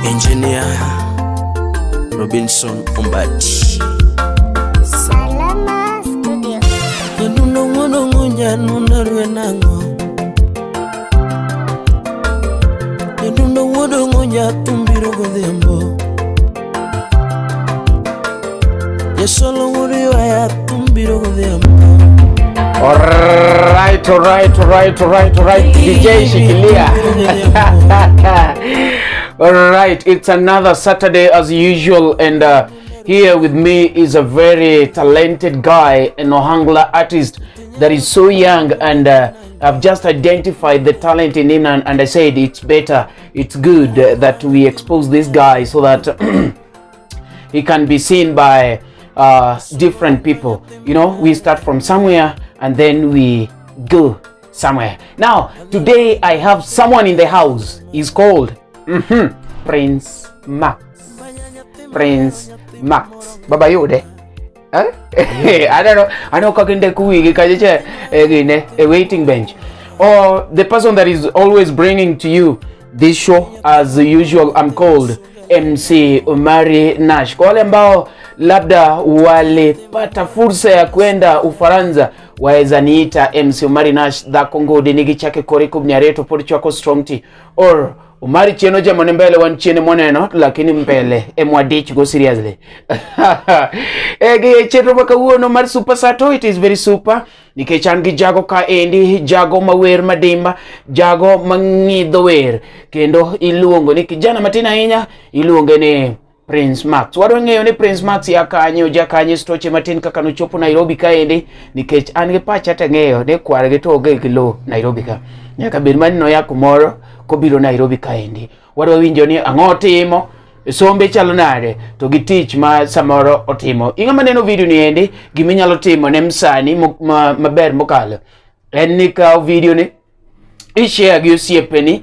Engineer Robinson Ombati. Salama Studio. Nyadundo ng'wono nyanuna rwe nang'o. Nyadundo wuodo nyathum biro godhiambo. Jasolo wuod ywaya thum biro godhiambo. Alright, alright, alright, alright, alright. DJ Shikilia. Alright, it's another Saturday as usual, and here with me is a very talented guy, an Ohangla artist that is so young, and I've just identified the talent in him, and I said it's better, it's good that we expose this guy so that he can be seen by different people. You know, we start from somewhere and then we go somewhere. Now, today I have someone in the house. He's called Prince Max. Prince Max. Baba yude. Eh? I don't know. I know kakinde kuwigi kajeche gine a waiting bench. Or the person that is always bringing to you this show as usual, I'm called MC Omari Nash. Kwa wale ambao labda walipata fursa ya kwenda Ufaransa waweza niita MC Omari Nash dhako ngudi nigi chake kore kubnyareto pod chwako strong tea or Omari chieno jamone mbele wan chiene moneno lakini mbele emwadich go seriously. Egi chenro ma kawuono mar Super Sato, it is very super nikech an gi jago ka endi, jago mawer madimba, jago mang'idho wer kendo iluongo ni kijana matin ahinya, iluonge ni Prince Max. Wadwa ng'eyo ni Prince Max ya kanye, oja kanye, stoche matin kaka nochopo Nairobi kaendi, nikech an gi pacha tang'eyo ni kwargi to onge gi lowo Nairobi ka. Nyaka bed mani noya kumoro kobiro Nairobi kaendi. Wadwa winjo ni ang'o otimo, sombe chalo nade, to gi tich ma samoro otimo. Ing'ama neno video ni endi, giminyalo timo ne msani maber mokalo en ni kaw video ni ishare gi osiepeni,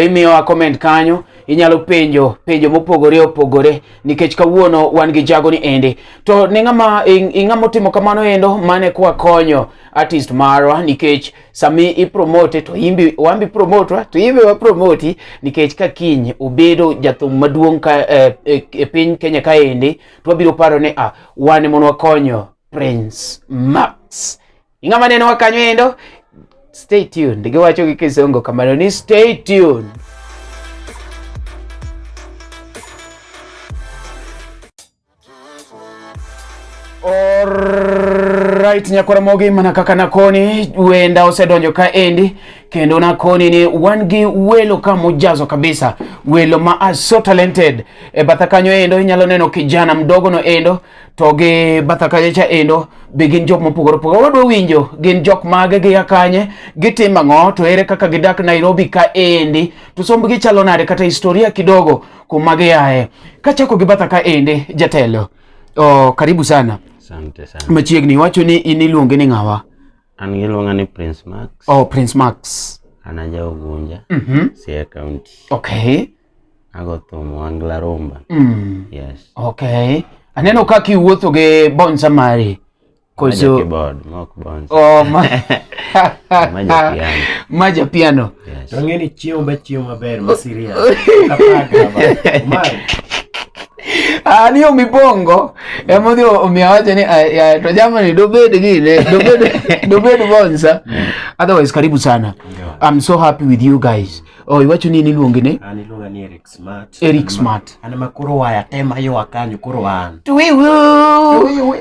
imiyowa comment kanyo, inyalo penjo penjo mopogore opogore nikech kawuono wan gi jago ni endi. To ni ng'ama ing'ama otimo kamano endo mane kwa konyo artist marwa, nikech sami ipromote to imbi wambi promotwa to imbi wa promoti, nikech ka kiny obedo jathum maduong' ka e piny Kenya kaendi to wabiro paro ni wan ema wakonyo Prince Max. Ing'ama neno wa kanyo endo, stay tuned. Giwacho gi Kizungu kamano ni stay tuned. Alright, nyakwara mogi mana kaka nakoni wenda osedonjo ka endi kendo nakoni ni wan gi welo ka mojazo kabisa, welo ma are so talented. E batha kanyo endo inyalo neno kijana mdogo no endo to gi batha kanyo cha endo be gin jok mopogore opogore. Wadwa winjo gin jok mage, gia kanye, gitimo ang'o, to ere kaka gidak Nairobi ka endi, to sombgi chalo nade, kata historia kidogo kuma giaye. Kachako gi batha ka endi, jatelo, oh, karibu sana. Asante sana. Machiegni wacho ni in iluonge ni ng'awa? An giluonga ni Prince Max. Oh, Prince Max. An aja Ugunja, Siaya County. Okay. Ago thum Wangla Rumba. Yes. Okay. Aneno kaka iwuotho gi bonsa mari. Maja Koso keyboard, mok bonsa. Oh, ma Maja piano. Maja piano. Yes. To ang'e ni chiemo ba chiemo maber ma serious. Kapagra ba. Omari. Ani omibongo emodhi omiyo awacho ni to jamani dobed gine dobed bonsa. Otherwise karibu sana. I'm so happy with you guys. Oh, iwacho ni iluonge ni An iluonga ni Eric Smart. Eric Smart. An ema koro waya te maywa kanyo koro an. Tuwiwu.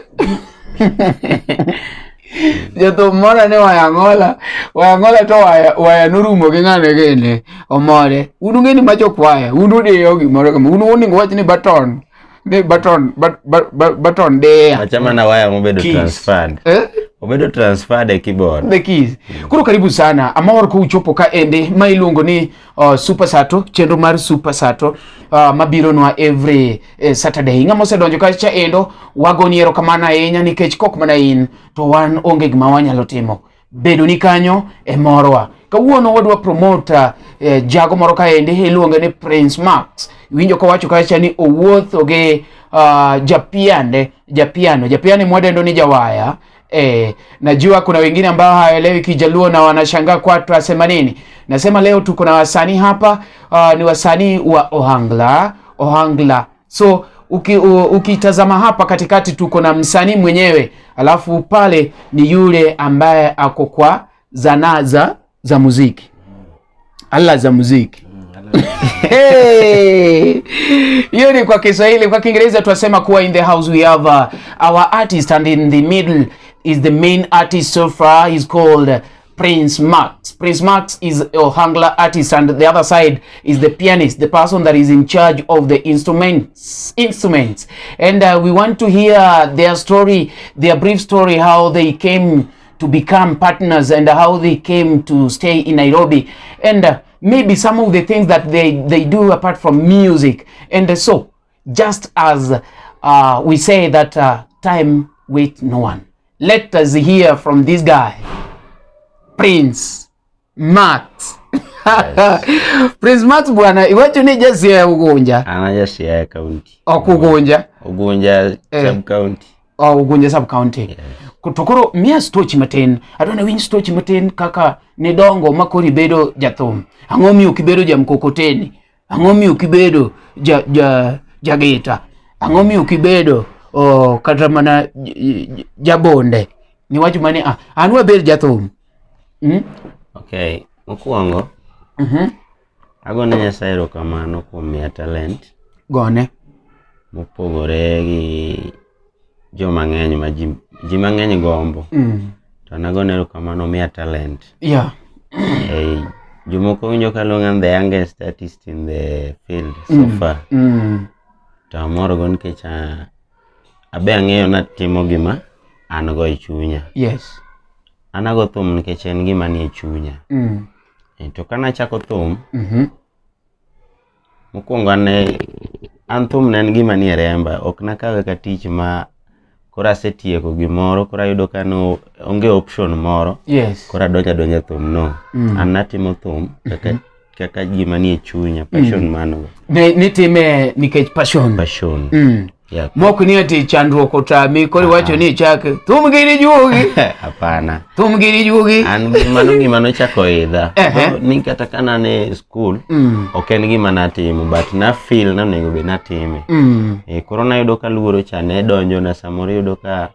Jathum moro ne wayang'ola, wayang'ola to waya norumo gi ng'ane gene omore. Un ung'e ni macho kwaya, un udiyo gimoro kama, un onego wach ni baton, ni baton, baton diya. Machama na waya mobedo Keys. transferred. Eh? Obedo transferred e keyboard. The keys. Koro karibu sana, amor kuchopo ka endi ma iluongo ni Super Sato, chenro mar Super Sato mabiro nwa every Saturday. Ng'ama osedonjo kacha endo, wagoni erokamano ahinya nikech kok mana in to wan onge gima wanyalo timo. Bedo ni kanyo e morwa. Kawuono wadwa promote jago moro kaendi iluonge ni Prince Max. Iwinjo kowacho kacha ni owuotho gi japiano mwadendo ni jawaya. Najua kuna wengine ambao hawaelewi Kijaluo na wanashangaa kwa twasema nini. Nasema leo tuko na wasanii hapa, ni wasanii wa Ohangla, Ohangla. So ukitazama hapa katikati tuko na msanii mwenyewe, alafu pale ni yule ambaye ako kwa zanaa za muziki, ala za muziki. Hey! Hiyo ni kwa Kiswahili. Kwa Kiingereza tunasema kuwa in the house we have our artist and in the middle is the main artist so far. He's called Prince Max. Prince Max is a Ohangla artist and the other side is the pianist, the person that is in charge of the instruments. And we want to hear their story, their brief story, how they came to become partners and how they came to stay in Nairobi, and maybe some of the things that they do apart from music. And so, just as we say that time waits no one, let us hear from this guy, Prince Max. Prince Max bwana, iwacho ni ja Siaya Ugunja. An aja Siaya County. Ok Ugunja. Ugunja sub county. Oh, Ugunja sub county. To koro miya stochi matin, adwa ni awinj stochi matin kaka nidongo ma koro ibedo jathum. Ang'o miyo ok ibedo ja mkokoteni? Ang'o miyo ok ibedo ja jagita? Ang'o miyo ok ibedo kata mana jabonde? Niwacho mani an wabed jathum. Okay, mokwongo agone Nyasaye erokamano kuom miya talent Gone. mopogore gi joma ng'eny ma ji mang'eny gombo. To an agone erokamano omiya talent. Jomoko winjo ka luonga ni the youngest artist in the field so far. To amor go nikech abe ang'eyo natimo gima an go e chunya. An ago thum nikech en gima nie chunya. To kanachako thum, mokwongo an thum ne en gima nie remba, ok nakawe ka tich ma koro asetieko gimoro, koro ayudo ka no onge option moro. Koro adonjo adonja e thum, no. An natimo thum kaka gima nie chunya, passion ma an go. Nitime nikech passion. Passion. Yeah. Mok ni ati chandruok otami, koro iwacho ni ichak thum gini juogi. Hapana. Thum gini juogi. An mano gima nochako idha. Ni kata ka ne e school, ok en gima natimo, but na feel ni onego bed natime. Koro nayudo ka luoro cha ne donjona, samoro iyudo ka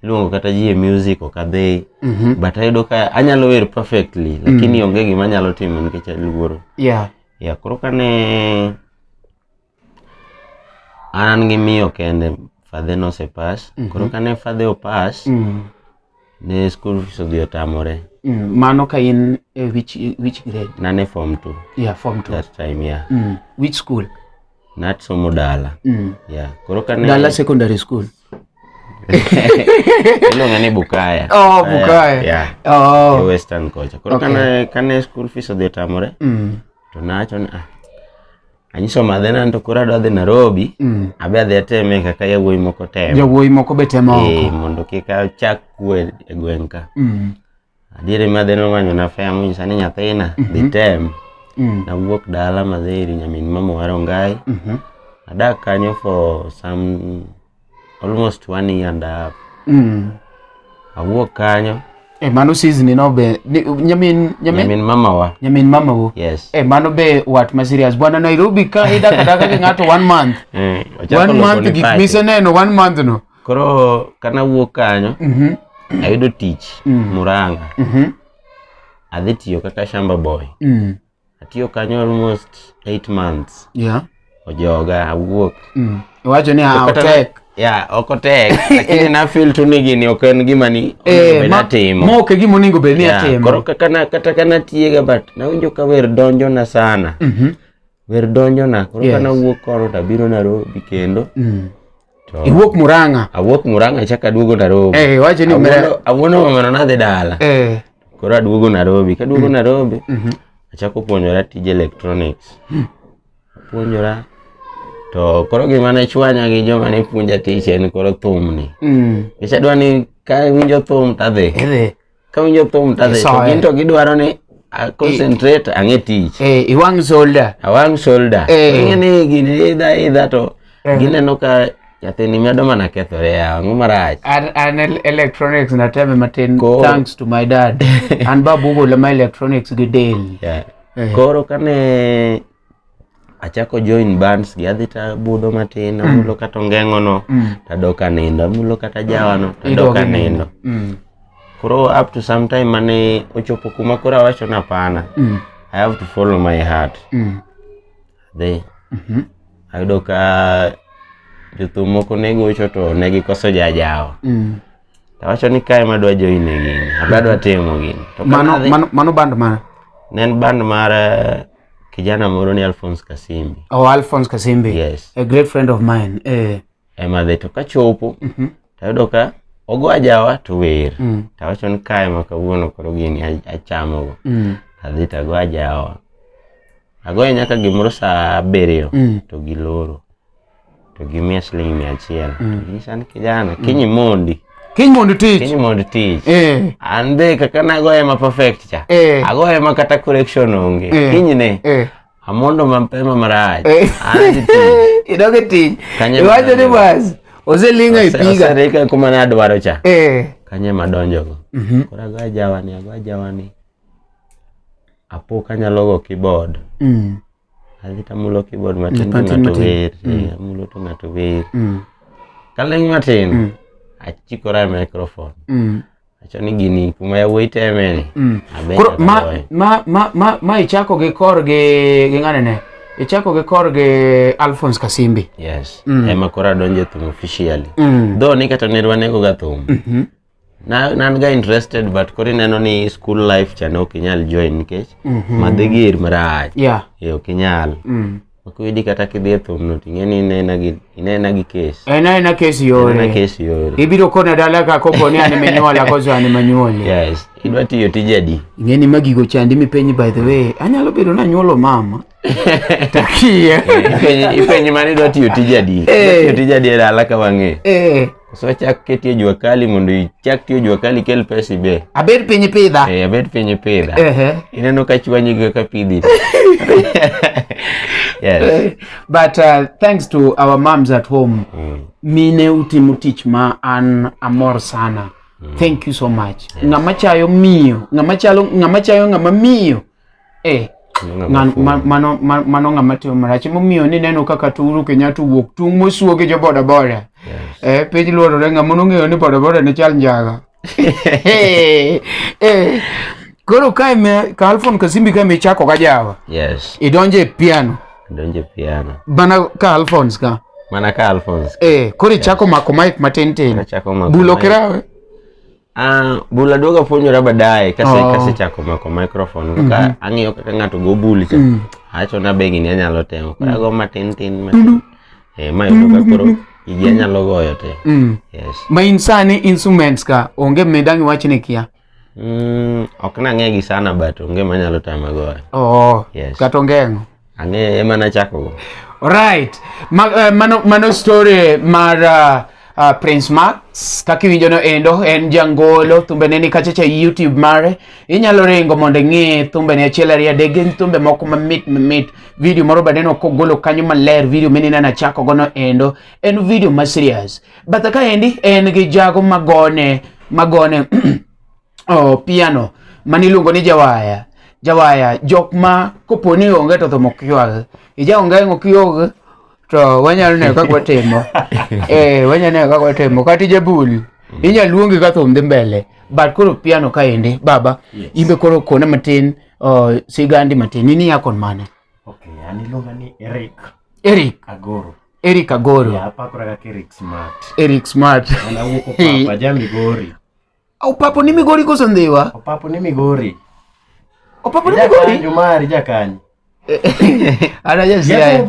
iluongo kata ji e music ok adhi. But ayudo ka anyalo wer perfectly, lakini onge gima anyalo timo nikech aluoro. Yeah, koro kane an gi miyo kende, father nosepass. Koro kane father opass, ne school fees odhi otamore. Mano ka in e which grade? Nane form 2. Yeah, form 2. That time, yeah. Which school? Nasomo dala. Yeah. Koro kane Dala Secondary School. Iluonge ni Bukaya. Oh, Bukaya. Yeah. Oh. E Western kocha. Koro kane school fees odhi otamore, to nawacho ni anyiso madhena ni to koro adwa dhi Nairobi, abe adhi ateme kaka yawuoyi moko temo. Yawuoyi moko be temo oko. Mondo kik achak kwe e gweng' ka. Adieri madhe nomanyona fare monyisa ni nyathina, dhi tem. Nawuok dala madhi ir nyamin mama wa Rongai. Adak kanyo for some almost 1 year and a half. Awuok kanyo. Mano season no be nyamin Nyamin mama wa. Nyamin mama wo. Yes. Mano be wat ma serious. Bwana Nairobi ka idak adaka gi ng'ato 1 month. Ochako 1 loko month ni gik pache. miseneno 1 month no. Koro kanawuok kanyo, ayudo tich Murang'a. Adhi tiyo kaka shamba boy. Atiyo kanyo almost 8 months. Ojoga awuok. Iwacho ni otek. Yeah, ok otek. Lakini na feel tu ni gini ok en gima ni onego bed atimo. Ma ok e gima onego bed ni atimo. Koro kata ka natiega, but nawinjo ka wer donjona sana. Wer donjona. Koro ka nawuok kono to abiro Nairobi kendo. To Iwuok Murang'a. Awuok Murang'a achako aduogo Nairobi. Iwacho ni Awuono mamano nadhi dala. Koro aduogo Nairobi. Kaduogo Nairobi, achako puonjora tij electronics. Apuonjora. To koro gima ne chwanya gi joma ne puonja tich en koro thumni. Nikech adwa ni ka awinjo thum to adhi. Idhi. Ka awinjo thum to adhi. To Isoye. gin to gidwaro ni a concentrate ang'e tich. Iwang' solda. Awang' solda. Ing'e ni gini idha idha to gineno ka Nyathini medo mana kethore yawa, ang'o marach? An electronics nateme matin thanks to my dad. An babu ogola ma electronics gi del. Yeah. Koro kane achako join bands gi adhi tabudho matin, amulo kata ongeng'o no, tadok anindo, amulo kata jawa no, tadok anindo. Koro up to some time mane ochopo kuma koro awacho ni hapana. I have to follow my heart. Dhi. Ayudo ka jothum moko ne gocho to ne gikoso jajawa. Tawacho ni kae ema adwa join e gini, abe adwa timo gini. To Mano, mano, mano band mane? Ne en band mar kijana moro ni Alphonse Kasimbi. Oh, Alphonse Kasimbi. Yes. A great friend of mine. Ema dhi to kachopo, tayudo ka ogo ajawa to wer. Tawacho ni kae ma kawuono koro gini achamogo. Tadhi tago ajawa. Agoye nyaka gimoro saa 7 to giloro. To gimiya siling 100. To ginyisa ni kijana, kiny imondi. Kiny mondo tich. Kiny mondo tich. An be kaka nagoye ma perfect cha. Agoye ma kata correction onge. Kinyne. Amondo mapema marach. An dhi tich. Idok e tich. Kanye Iwacho ni madonjogo. bas, oseling'a e piga. Oserika kuma ne adwaro cha. Kanye madonjogo. Koro agoyo ajawani, agoyo ajawani. Apo kanyalo go keyboard. Adhi tamulo keyboard matin to Matin, ng'ato matin. wer. Amulo to ng'ato wer. Kaling' matin, achikora e microphone. Acho ni gini kuma yawuoyi teme ni. Abe Koro nyaka goye. ma ichako gi kor gi ng'ane ne? Ichako gi kor gi Alphonse Kasimbi. Yes. Ema koro adonjo e thum officially. Though ni kata ne wanego ga thum. Na an ga interested but koro ineno ni school life cha ne ok inyal join nikech madhi gir marach. Ok inyal. Ok widi kata kidhi e thum no ting'e ni inena gi case. En aena case yore. En aena case yore. Ibiro kona dala ka kopo ni an ema koso an ema nyuole. Yes. Idwa tiyo tije adi? Ing'e ni magigo chandi mipenji by the way. Anyalo bedo ni anyuolo mama. Takia. Ipenji mane idwa tiyo tije adi? Idwa tiyo tije adi e dala ka wang'e? Koso chak ketie jua kali mondo ichak tiyo jua kali kel pesa ibe. Abed piny pidha. Abed piny pidha. Ineno ka chwanyi gi kaka pidhi. Yes. But thanks to our moms at home. Mine utimo tich ma an amor sana. Thank you so much. Ng'ama chayo miyo, ng'ama chalo, ng'ama chayo ng'ama miyo. Mano ng'ama timo marach. Emomiyo ni neno kaka Uhuru Kenyatta owuok tung' mosuo gi jo boda boda. Piny luorore ng'ama nong'eyo ni boda boda ne chal njaga. Koro kae me ka Alphonse Kasimbi kae michako ga jawa. Yes. Idonje e piano. Idonje e piano. Mana ka Alphonse ka. Mana ka Alphonse. Koro ichako mako mic matin tin. Achako mako Bulo mic. kirawe. Bul aduogo apuonjora baadaye kasechako mako microphone. Ka ang'iyo kaka ng'ato go bul cha. Awacho na be gini anyalo temo. Koro ago matin tin matin. Ma yudo ka koro gigi anyalo goyo te. Yes. Ma in sani instruments ka onge midang' iwach ni kia. Ok nang'e gi sana but onge manyalo tama goyo. Yes. Kata ongeng'o. Ang'e ema nachako go. Right. Mano story mar Prince Max kaka iwinjo no endo en jangolo thumbene ni kacha cha YouTube mare inyalo ringo mondo ing'i thumbene achiel ariyo adek gin thumbe moko mamit mamit video moro be aneno kogolo kanyo maler video mineno achako gono endo en video ma serious bathe kaendi en gi jago magone piano maniluongo ni Jawaya. Jawaya jok ma kopo ni onge to thum ok ywag ija onge ok ywag to wanyalo neno kaka watimo. Wanyalo neno kaka watimo kata ijabul inyalo luongi ka thum dhi mbele but koro piano kaendi baba. Imbe koro kone matin sigandi matin in iya kon mane? Okay, an iluonga ni Eric. Eric Agoro. Eric Agoro. Yeah, apakora kaka Eric Smart. Eric Smart. An awuok Opapo, aja Migori. Opapo ni Migori koso Ndhiwa? Opapo ni Migori. Opapo ni Migori? Jakanyo mari, jakanyo. Ana ja Siaya.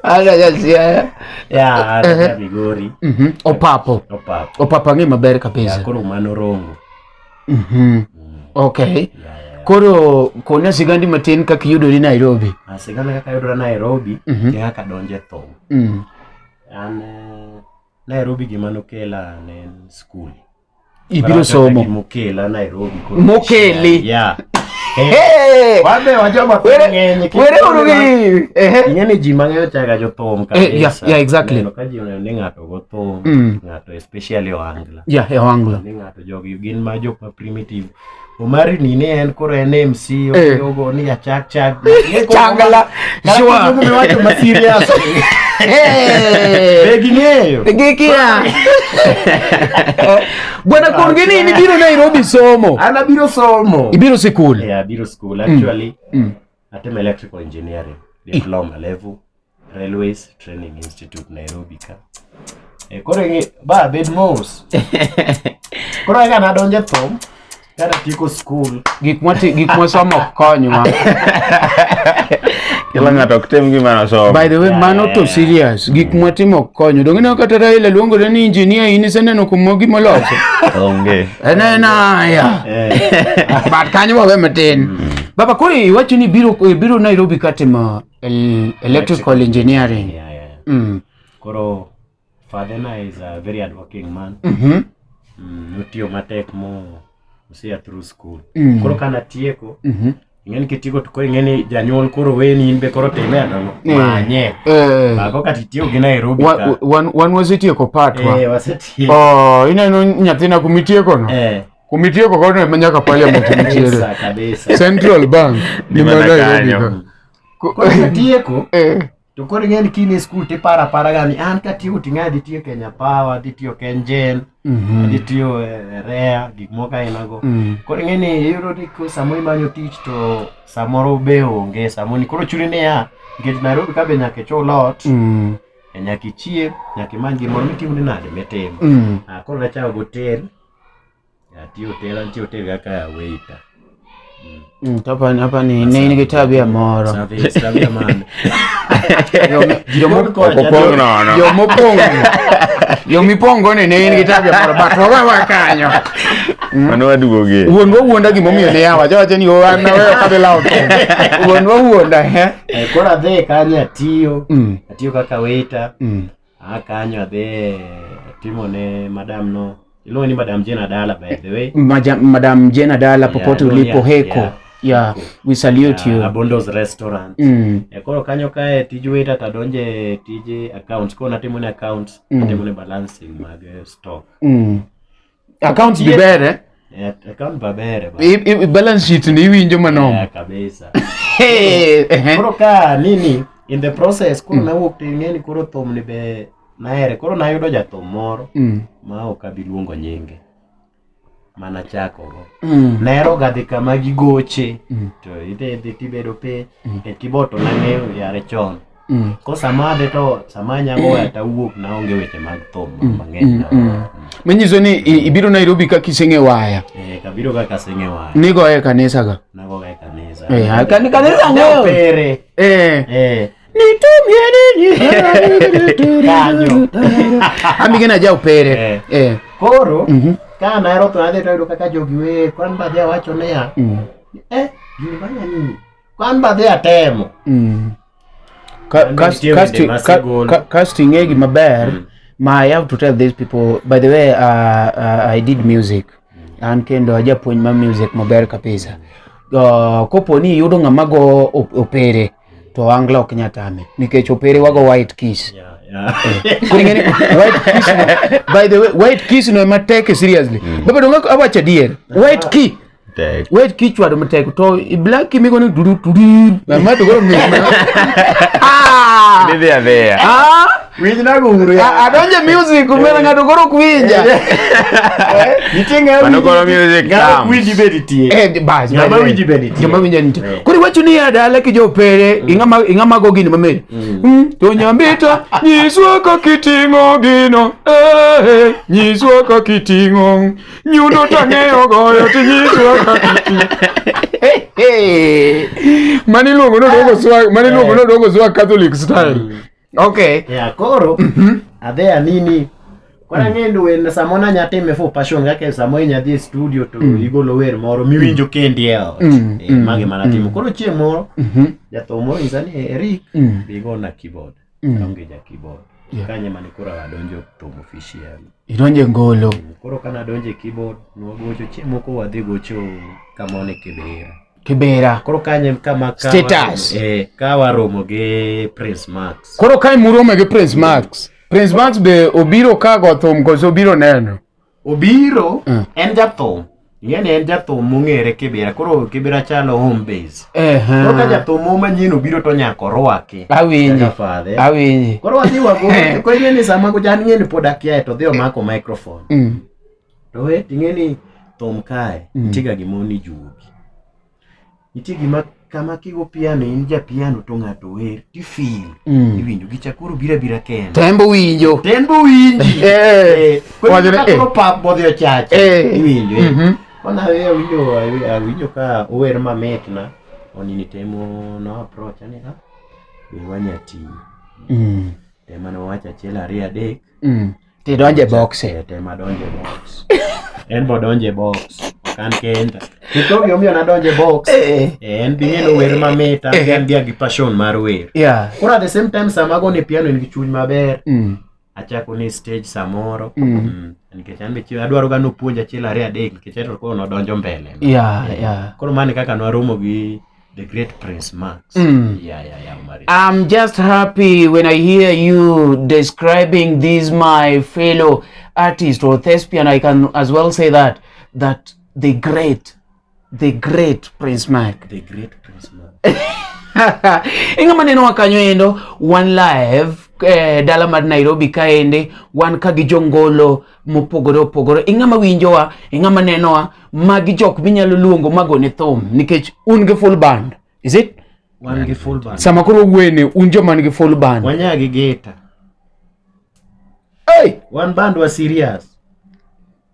Ana ja Siaya. Ya, ana ja Migori. Opapo. Opapo. Opapo ang'e maber kabisa. Ya, koro mano Rongo. Okay. Koro kona sigandi matin kaka iyudori Nairobi. Sigana kaka ayudora Nairobi, e kaka adonjo e thum. An Nairobi gima nokela ne en school. Ibiro somo. Gima okela Nairobi koro. Mokeli. Yeah. Hey! Wan be wajoma thum Were ng'eny. Kik were uru gi. Ehe. Ing'e ni ji mang'eny ochaga jothum Eh, yeah, kabisa. yeah, exactly. Neno ka ji oneno ni ng'ato go thum, ng'ato especially ohangla. Yeah, e ohangla. Ni ng'ato jogi gin ma jok ma primitive. Omari ni ne en koro en MC Eh. ogo ni achak chak. Changala. Sure. Sure. Miwacho ma serious. Hey! Be ging'eyo. Gikia. Bwana kon gini in ibiro Nairobi somo. An abiro somo. Ibiro sikul. Yeah, abiro school actually. Atimo electrical engineering diploma level Railways Training Institute Nairobi ka. E, koro ing'e ba bed mos. Koro eka nadonjo e thum ka natieko school. Gik mwati gik mwasomo ok konywa. Kila ng'ato ok tim gima nosomo. By the way, Yeah, mano yeah, to yeah. serious. Gik mwatimo ok konyo. Donge ineno kata Raila luongore ni engineer in iseneno kuma gima oloso. Onge. Enena ya. Eh, But kanyo wawe matin. Baba koro iwacho ni ibiro ibiro Nairobi katimo electrical engineering. yeah, yeah. Koro father na is a very hardworking man. Notiyo matek mo osea through school. Koro ka natieko, ing'e ni kitieko to koro ing'e ni janyuol koro weni in be koro time ang'o? Manye. Bako kata itieko gi Nairobi ka. Wan wasetieko patwa. Eh, wasetieko. Oh, ineno nyathina kumitieko no? Eh, Kumitieko kono ema nyaka parliament nitiere. kabisa kabisa. Central Bank ni Ni ma mana Nairobi kanyo. ka. Koro katieko, Eh. to koro ing'e ni kin e school tiparo apara ga ni an katieko to ing'e adhi tiyo Kenya Power, adhi tiyo KenGen, adhi tiyo REA, gik moko aina go. Koro ing'e ni iyudo ni ko samoro imanyo tich to samoro be onge, samoro ni koro chuni niya, nikech Nairobi ka be nyaka ichul ot, nyaka ichiem, nyaka imany gimoro mitimo ni nade mitimo. Ah, koro nachako gotel, atiyo hotel, antiyo hotel kaka waiter. To hapa ni ne in gi tabia moro. Service, tabia mane. Opong' nono. Jomopong' jomipongo ni ne in gi tabia moro but wawewa kanyo. Mano waduoge. Wuonwa wuonda gimomiyo ne yawa awacho ni "Oh, an naweyo kadhi lawo thum. Wuonwa wuonda he. Eh, koro adhi kanyo atiyo, atiyo kaka waiter. Aa kanyo adhi timo ne madam no. Iluongo ni Madam Jane Adala by the way. Madam Jane Adala popote Yeah, ulipo yeah, heko. yeah. Yeah, we salute you. Abondo's restaurant. Eh, koro kanyo kae tij waiter tadonje tij accounts. Koro natimo ne accounts, natimo ne balancing mag stock. Accounts be ber eh? Eh, account babere ba. Balance sheet ni iwinjo manoma. Yeah, kabisa. Hey, ehe. Koro ka nini in the process koro nawuok to ing'e ni koro thum ni be nahere. Koro nayudo jathum moro ma ok abi luongo nyinge manachako go. Nahero ga dhi kama gigoche to idhi idhi tibedo piny e keyboard to nang'eyo yare chon. Ko sama adhi to sama anyago weya tawuok naonge weche mag thum mang'eny. Manyiso ni ibiro Nairobi ka kiseng'e waya. Eh, kabiro kaka aseng'e waya. Nigoye e kanisa ga. Nagoga e kanisa. Eh, kanisa ng'eyo. Opere. Eh. Eh. Nitumie nini? Kanyo. Amigena ja opere. Eh. Eh. Koro ka nahero to adhi tayudo kaka jogi wer, kwan badhi awacho niya, eh, gini manya nini? Kwan badhi atemo. An be nitie wende masegolo. Kasto ing'e gima ber ma I have to tell these people by the way I did music an kendo ajapuonj ma music maber kabisa kopo ni iyudo ng'ama go opere to angla ok nyal tame nikech opere wago white kiss Yeah, yeah. Koro ing'e ni white kiss no, by the way white kiss no ema tek seriously baba donge awacho adier white key Tek. White key chwado matek to black key migo ni duru duru ma to koro mit ah Idhi adhiya. ah Winjna guru ya. Adonje music kumena ng'ato koro ok winja. Nitie ng'ama Mano koro music ng'ama comes. winji be nitie. Eh, bas, Ng'ama by the way. winji be nitie. Joma winja nitie. Eh. Koro iwacho ni ya dala ki jopere, ing'ama go gini mamit. To nyambita, nyiswa kaka iting'o gino. Eh, nyiswa kaka iting'o. Nyundo tang'eyo goyo to nyiswa kaka iting'o. Mano iluongo ni odongo swag, mano iluongo ni odongo swag Catholic style. Okay. Yeah, koro adhi anini koro ang'e ni wer samoro nanya time for passion kaka samoro inya dhi e studio to igolo wer moro miwinjo kendi e ot. Eh, magi mana timo. Koro chieng' moro jathum moro nyisa ni Eric bi igona keyboard. Aonge ja keyboard. Kanyo ema ne koro adonjo thum officially. Idonje ngolo. Koro ka nadonjo e keyboard nwagocho chieng' moko wadhi gocho kamoro ni Kibera. Kibera. Koro kanyo kama ka Status. Ka waromo gi Prince Max. Koro kae murome gi Prince Max. Prince Max be obiro ka go thum koso obiro neno? Obiro en jathum. Ing'e ni en jathum mong'ere Kibera. Koro Kibera chalo home base. Koro ka jathum moro manyien obiro to nyaka orwaki. Awinji. Kaka father. Awinji. Koro wadhi wago. Koro ing'e ni sama jan ing'e ni pod akia to dhi omako microphone. To we ting'e ni thum kae nitie ga gimoro ni juogi. Nitie gima kama kigo piano in ja piano to ng'ato wer tifeel. Iwinjo gicha koro biro abira kende. Tembo winjo. To en bo winji. Koro Wacho ni, ka koro pap bodhi ochache. Iwinjo. Koro awinjo awinjo ka ower mamit na onini temo no approach ani ah be wanya tiyo. Tema nowacho achiel ariyo adek. Tidonje box. Tema donje box. En bo donje box. Ok an kenda. To gimomiyo nadonje box. En bi ng'e wer mamit, an be an gi passion mar wer. Koro at the same time sama agone piano en gi chuny maber. Achako ni stage samoro. Nikech an be adwaro ga nopuonj achiel ariyo adek nikech en to koro nodonjo mbele. Koro mano e kaka nwaromo gi the great Prince Max. Yeah, Omari. I'm just happy when I hear you describing this, my fellow artist or thespian. I can as well say that the great Prince Mark. The great Prince Mark. Ing'ama neno wa kanyo endo, wan live dala mar Nairobi kaende, wan ka gi jongolo mopogore opogore. Ing'ama winjowa, ing'ama nenowa, magi jok minyalo luongo magone thum nikech un gi full band. Is it? Wan gi full band. Sama koro wene un joma nigi full band. Wanya gi gita. Hey! Wan band wa serious.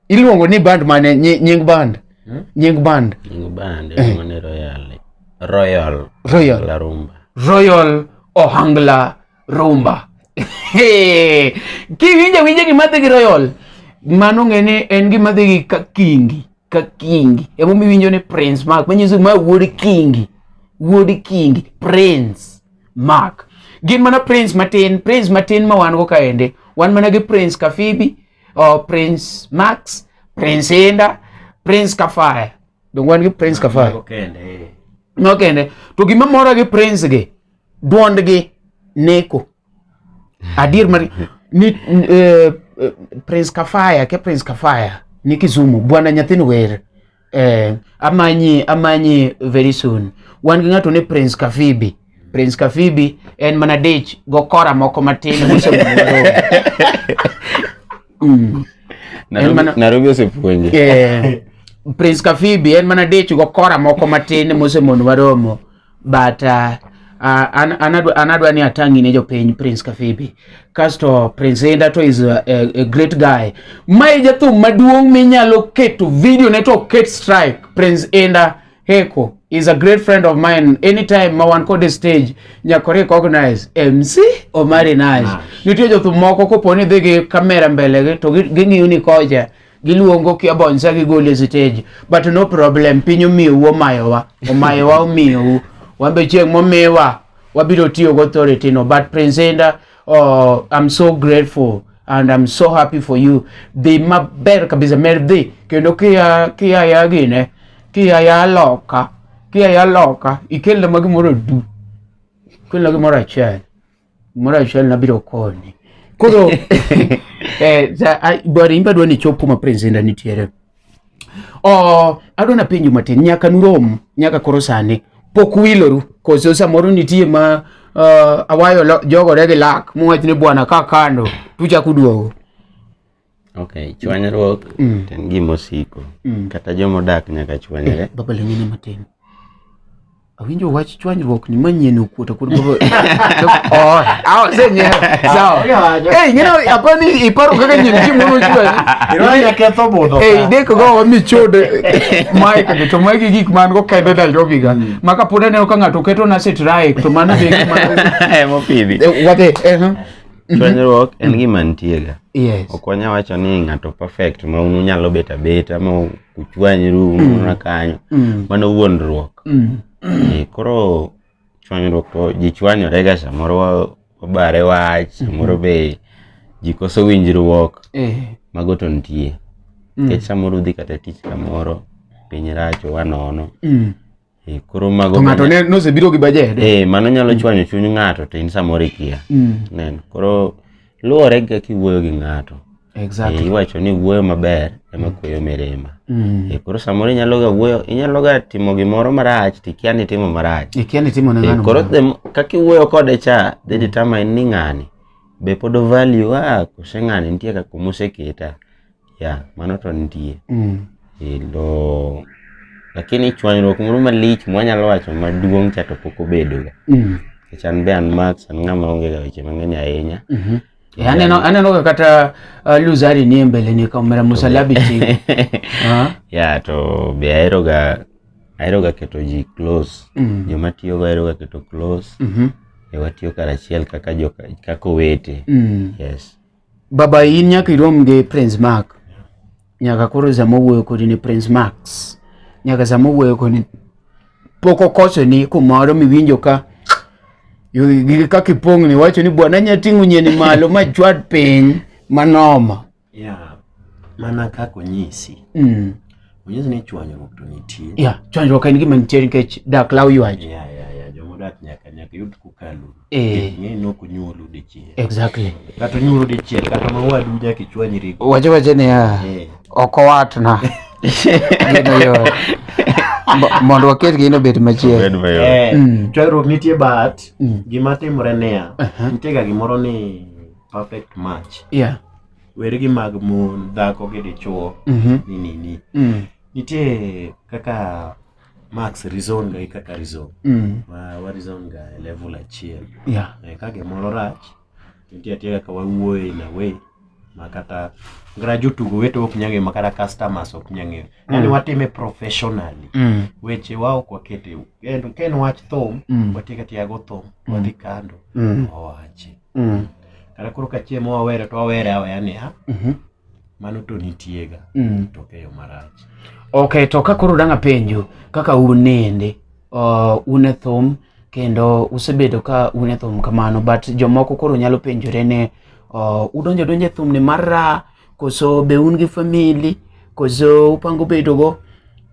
Iluongo ni band mane? Nying band? Nying band? Nying band iluongo ni Royal. Royal. Royal. La Rumba. Royal Ohangla Rumba. Kiwinjo winjo gima dhi gi Royal, mano ng'e ni en gima dhi gi ka kingi, ka kingi. Emomiyo iwinjo ni Prince Mark, manyiso ma wuod kingi, wuod kingi, Prince Mark. Gin mana Prince matin, Prince matin ma wan go kaende. Wan mana gi Prince Kafibi, Prince Max, Prince Inda, Prince Kafaya. Dong wan gi Prince Kafaya. Mago kende. No kende. To gima mora gi Prince gi, duondgi neko. Adier mar ni Prince Kafaya, ke Prince Kafaya ni Kisumu, bwana nyathini wer. Amanyi very soon. Wan gi ng'ato ni Prince Kafibi. Prince Kafibi en mana dich go kora moko matin mosemuodo. Nairobi osepuonje. Prince Kafibi en mana dich go kora moko matin mosemono waromo. But an adwa ni atang'i ne jopiny Prince Kafibi. Kasto Prince Inda to is a great guy. Mae jathum maduong' minyalo keto video ne to ket strike. Prince Inda Heko is a great friend of mine. Anytime ma wan kode stage, nyaka recognize MC Omari Nash. Nitie jothum moko kopo ni dhi gi kamera mbele gi to ging'iyo ni kocha. Giluongo kia bonsa gigolo e stage. But no problem, piny omiyou omayowa. Omayowa omiyou. Wan be chieng' momiwa wabiro tiyo gi authority no. But Prince Inda, oh, I'm so grateful and I'm so happy for you. Dhi maber kabisa, mer dhi. Kendo kia ya gine, kia ya loka, kia ya loka, ikelna ma gimoro du. Ikelna gimoro achiel. Gimoro achiel nabiro konyi. Koro, bwana imba dwa ni chop kuma Prince Inda nitiere. Adwa napenjo matin, nyaka nurom, nyaka koro sani, pok wiloru, koso samoro nitie ma awayo jogore gi lak, muwach ni bwana ka kando, tuchako duogo. Okay, chwanyruok en gima osiko. Kata joma odak nyaka chwanyre. Baba ling'ine matin. Awinjo wach chwanyruok ni manyien okuot okuot baba. Oh, asenyiero. Sawa. Ing'eno apani iparo kaka nyien chiemo nochwanyi. Irwanya ketho budho. Dek go wamichode mic gi to magi gik man go kende Nairobi ga. Ma kapod aneno ka ng'ato keto na strike to mano be gima Emopidhi. Wadhi. Chwanyruok en gima nitie ga. Yes. Ok wanyal wacho ni ng'ato perfect ma un unyalo bet abeta ma uchwanyru unona kanyo. Mano wuondruok. Koro chwanyruok to ji chwanyore ga samoro wabare wach, samoro be ji koso winjruok. Mago to nitie. Nikech samoro udhi kata tich kamoro, piny rach wanono. Eh, koro mago To ng'ato ne nosebiro gi bajet. Eh, mano nyalo chwanyo chuny ng'ato to in samoro ikia. Neno. Koro luwore gi kaka iwuoyo gi ng'ato. Exactly. Eh, iwacho ni wuoyo maber ema kweyo mirima. Eh, koro samoro inyalo ga wuoyo, inyalo ga timo gimoro marach to ikia ni itimo marach. Ikia ni itimo ne Eh, ng'ano. koro marach. kaka iwuoyo kode cha dhi determine ni ng'ani be pod o value a kose ng'ani nitie kaka kuma oseketa. Yeah, mano to nitie. Elo, lakini chwanyruok moro malich mwanyalo wacho maduong' cha to pok obedo ga. Nikech an be an Max, an ng'ama onge ga weche mang'eny ahinya. Eh, aneno ka kata Luzari nie mbele ni kamera musalabi chini. Ah. Yeah, to be ahero ga keto ji close. Joma tiyo go ahero ga keto close. E watiyo karachiel kaka joka, kaka owete. Yes. Baba in nyaka irom gi Prince Mark. Nyaka koro sama owuoyo kodi ni Prince Max. Nyaka sama owuoyo kodi pok okoso ni kumoro miwinjo ka gi kaka ipong' ni wacho ni bwana anya ting'o nyieni malo ma chwad piny manoma. Yeah. Mana kaka onyisi. Onyisi ni chwanyruok to nitie. Yeah, chwanyruok en gima nitie nikech dak law ywach. Yeah, yeah, yeah. Jomodak nyaka yud kukalu. Eh. Ng'e ni ok onyuolu dichiel. Exactly. Kata onyuolu dichiel, kata ma wadu nyaka ichwanyri go. Wacho wacho niya, Eh. ok owatna. Gino yot. Mondo waket gino obed machiegni. Obed mayot. Eh, chwanyruok nitie but gima timore niya, nitie ga gimoro ni perfect match. Yeah. Weri gi mag mon, dhako gi dichuo, ni ni ni. Nitie kaka Max reason ga gi kaka reason. Wa reason ga e level achiel. Yeah. Ka gimoro rach, nitie atiya kaka wawuoyo in a way ma kata kata jotugo wetewa ok nyal ng'eyo ma kata customers ok nyal ng'eyo. Yani watime professionally. Weche wa ok wakete. Kendo ka en wach thum, watieko atiya go thum, wadhi kando, wawache. Kata koro ka chiemo wawere to wawere aweya niya, mano to nitiega, to ok e yo marach. Okay, to ka koro dang' apenju kaka un nende, un e thum kendo usebedo ka un e thum kamano, but jomoko koro nyalo penjore ni udonjo adonja e thum ni mar raha, koso be un gi family, koso upango bedo go,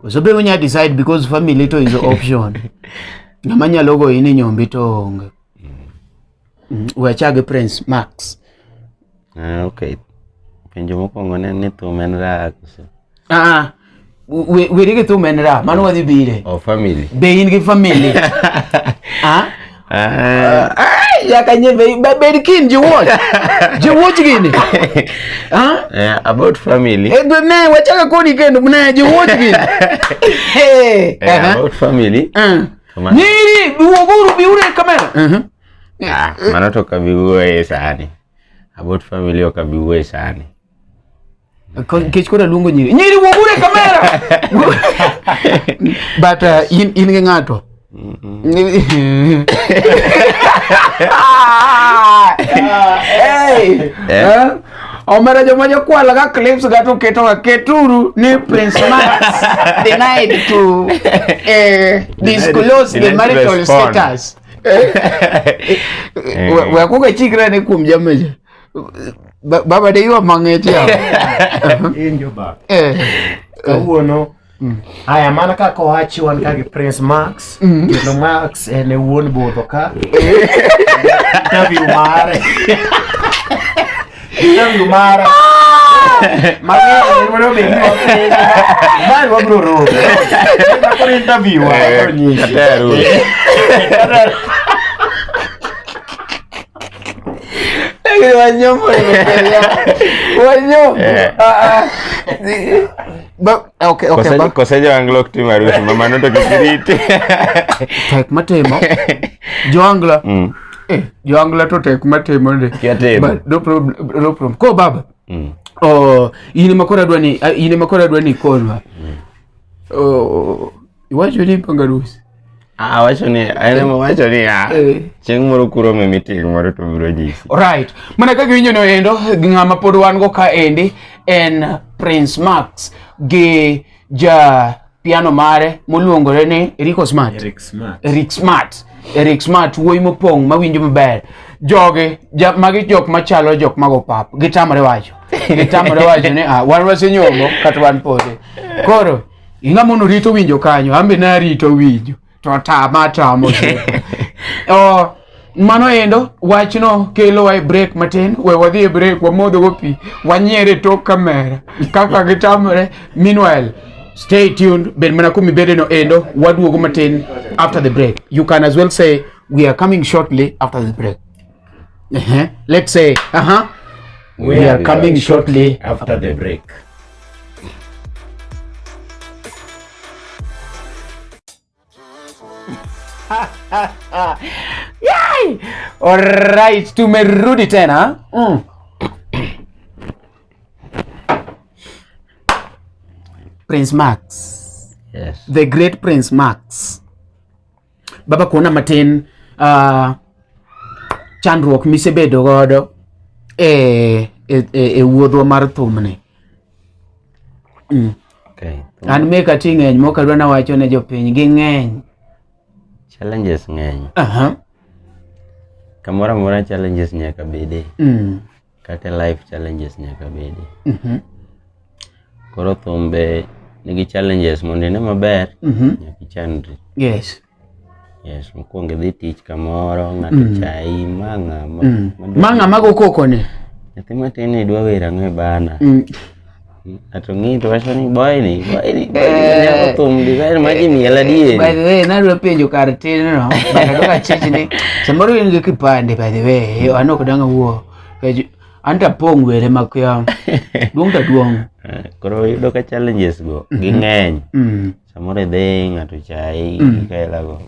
koso be unya decide because family to is option. Ng'ama nyalo goyi ni nyombi to onge. We achak gi Prince Max. Okay. Penjo mokwongo ne en ni thum en raha koso? Ah, weri gi thum en raha, mano wadhi bire. Oh, family. Be in gi family? Ah? Nyaka nye bed keen ji watch. Ji watch gini. Ah? About family. Ne, wachaka kodi kendo, ne, ji watch gini. Hey. About family. Nyiri, wuoguru, biuru e kamera. Mano to ok abi wuoye sani. About family ok abi wuoye sani. Nikech koro aluongo nyiri. Nyiri, wuoguru e kamera. But in gi ng'ato. Hey! Omera joma jokwalo ga clips ga to keto ga keturu ni Prince Max denied to disclose the marital status. We akuga chikra ne kuom jameja. Baba de ywa mang'ech yawa. Injo ba. Kawuono Haya, mana kaka owachi wan ka gi Prince Max, kendo Max en e wuon budho ka. Interview mare. Interview mare. Mang'eny mondo obed ni wapenjo. Mae wabiro romo. Koro interview wa koro nyisi. Kata arus. Lakini wanyombo nimeelewa. Wanyombo. Ba, okay, okay, ba. Kose jo-Anglo ok tim arus, ma mano to kik iriti. Tek matimo. Jo-Anglo. Jo-Anglo to tek matimo ndi. Kia timo. But no problem, no problem. Ko baba. Oh, in ema koro adwa ni, in ema koro adwa ni ikonwa. Oh, iwacho ni ipango arus. Awacho ni, en ema owacho ni, chieng' moro kuromo e meeting moro to biro nyisi. Right. Mana kaka iwinjo no endo, ng'ama pod wan go ka endi en Prince Max gi ja piano mare moluongore ni Erico Smart. Eric Smart. Eric Smart. Eric Smart wuoyi mopong' mawinjo maber. Jogi, magi jok machalo jok mago pap. Gitamore wacho. Gitamore wacho ni wan wasenyombo kata wan podi. Koro, ing'ama ono rito winjo kanyo, an be narito winjo. To tama tamo. Oh, mano endo wachno kelowa e break matin. We wadhi e break wamodho go pi. Wanyiere e tok kamera kaka gitamore. Meanwhile, stay tuned. Bed mana kuma ibede no endo waduogo matin after the break. You can as well say we are coming shortly after the break. Let's say, we are coming shortly after the break. Yay! Alright, tumerudi tena. Prince Max. Yes. The great Prince Max. Baba kuona matin chandruok misebedo godo e wuodhwa mar thumni. Okay. An meka ti ng'eny mok adwa nawacho ne jopiny gi ng'eny. Challenges ng'eny. Kamoro amora challenges nyaka bede. Kata life challenges nyaka bede. Koro thum be nigi challenges mondo ine maber nyaka ichandri. Yes. Yes, mokwongo idhi tich kamoro, ng'ato chayi, ma ng'a Ma ng'ama go koko ni? Nyathi matin ni dwa wer ang'o e bana. Ng'ato ng'i to wacho ni boy ni, boy ni, boy ni nyako thum design ma ji miel adieri. By the way, nadwa penjo kar tin no, but adwa achich ni samoro in gi kipande by the way, an ok dang' awuo. An to apong' were makia. Duong' to duong'. Koro iyudo ka challenges go ging'eny. Samoro idhi ng'ato chayi gikaelago.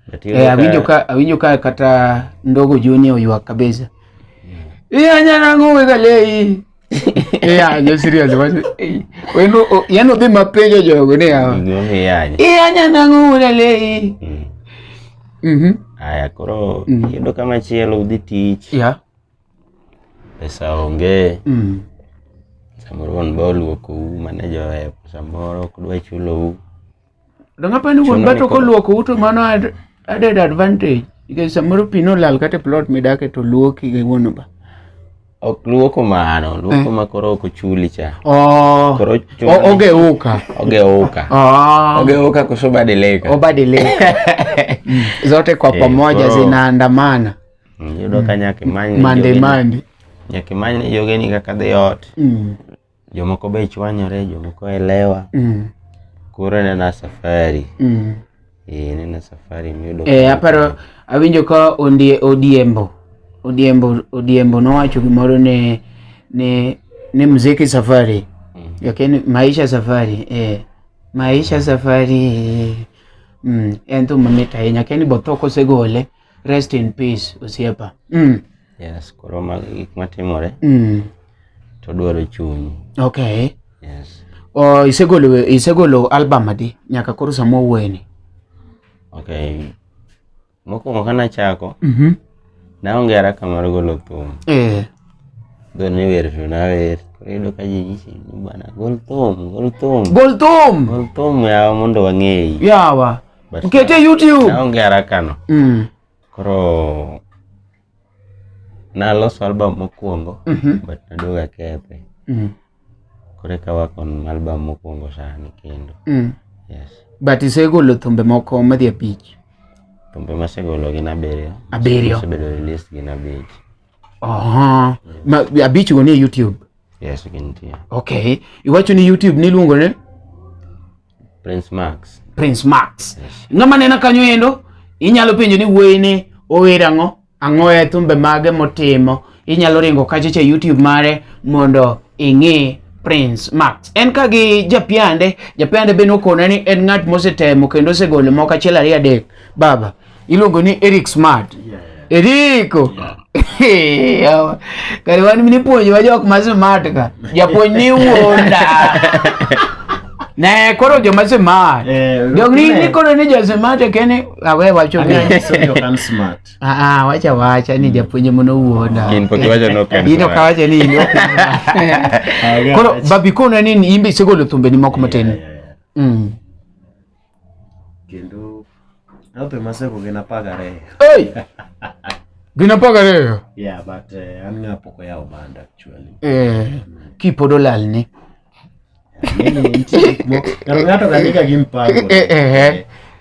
But iyudo ka Awinjo ka kata Ndogo Junior oywak kabisa. Iyanya nang'o wega lei? Iyanya serious wacho. Wendo yani odhi mapenjo jogo ni yawa. Gimomiyo iyanya. Iyanya nang'o wega lei? Aya koro iyudo ka machielo udhi tich. Pesa onge. Samoro wuon ba oluokou, manager oweyo samoro ok dwa chulou. Donge apani wuon ba to koluokou to mano added advantage. Nikech samoro pi nolal kata e plot midake to luoki gi wuon ba. Ok luoko mano, luoko ma koro ok ochuli cha. Koro Ogeuka. Ogeuka. Ogeuka koso badilika. Obadilika. Zote kwa pamoja zinaandamana. Iyudo ka nyaka imany Mande mande. Nyaka imany ne jogeni kaka dhi ot. Jomoko be chwanyore, jomoko elewa. Koro nena safari. Nena safari miyudo. Aparo awinjo ka Odiembo. Odiembo nowacho gimoro ne muziki safari. Lakini maisha safari. Maisha safari. En thum mamit ahinya. Keni botho kosegole. Rest in peace, osiepa. Yes, koro mago gik matimore. To dwaro chuny. Okay. Yes. Isegolo album adi nyaka koro sama wawuoyeni? Okay. Mokwongo kana chako, naonge haraka mar golo thum. Dho ni wer to nawer. Koro iyudo ka ji nyisi ni bwana gol thum, gol thum. Gol thum! Gol thum yawa mondo wang'eyi. Yawa. Kete YouTube. Naonge haraka no. Koro naloso album mokwongo, but naduogo akethe. Koro eka work on album mokwongo sani kendo. Yes. But isegolo thumbe moko madhi abich. Thumbe masegolo gin 7. 7. Osebedo released gin 5. Ma 5 go ni e YouTube. Yes, gintie. Okay. Iwacho ni YouTube niluongo ne? Prince Max. Prince Max. Yes. Ng'ama nena kanyo endo, inyalo penjo ni wuoyi ni ower ang'o? Ang'o e thumbe mage motimo? Inyalo ringo kacha cha YouTube mare mondo ing'i Prince Max. En ka gi Japiande, Japiande be nokona ni en ng'at mosetemo kendo osegolo moko 1 2 3. Baba, iluongo ni Eric Smart. Eriko. Yeah. Kare wan minipuonjowa jok ma smart ka. Japuonj ni wuonda. Ne koro joma smart. Jok ni koro ni jo smart kene awe wacho ni. Smart. Wacha wacha ni japuonj mono wuonda. In pok iwacho ni ok en In ok smart. awacho ni in ok. Koro babi kona ni imbe isegolo thumbe ni moko matin. Kendo thumbe masego gin 12. Oi! Gin 12? Yeah, but an ng'a pok oyawo band actually. Kipod olalni. Ng'ato ga niga gi mpango.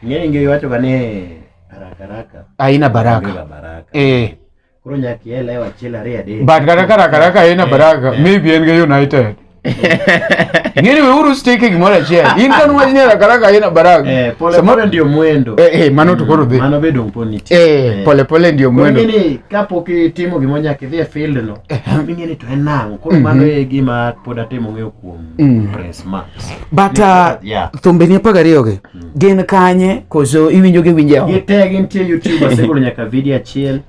Ing'e ni iwacho ga ni haraka haraka. Haina baraka. Onge ga baraka. Eh. Koro nyaka ielewa achiel ariyo adek. But kata ka haraka haraka haina baraka, maybe en ga United. Ng'eni weuru stick e gimoro achiel. In ka nuwach ni haraka haraka haina baraka. Eh, pole Samo- pole ndio mwendo. Eh, eh, mano to koro dhi. Mano be dong' pod nitie. Eh, pole pole ndio Koro mwendo. ing'e ni kapok itimo gimoro nyaka idhi e field no. Ing'e ni to en nang'o. Koro mano e gima pod atemo ng'eyo kuom Prince Max. But Yeah. thumbeni 12 gi gin kanye koso iwinjo gi winje ot? Gite gintie YouTube asegolo nyaka video achiel.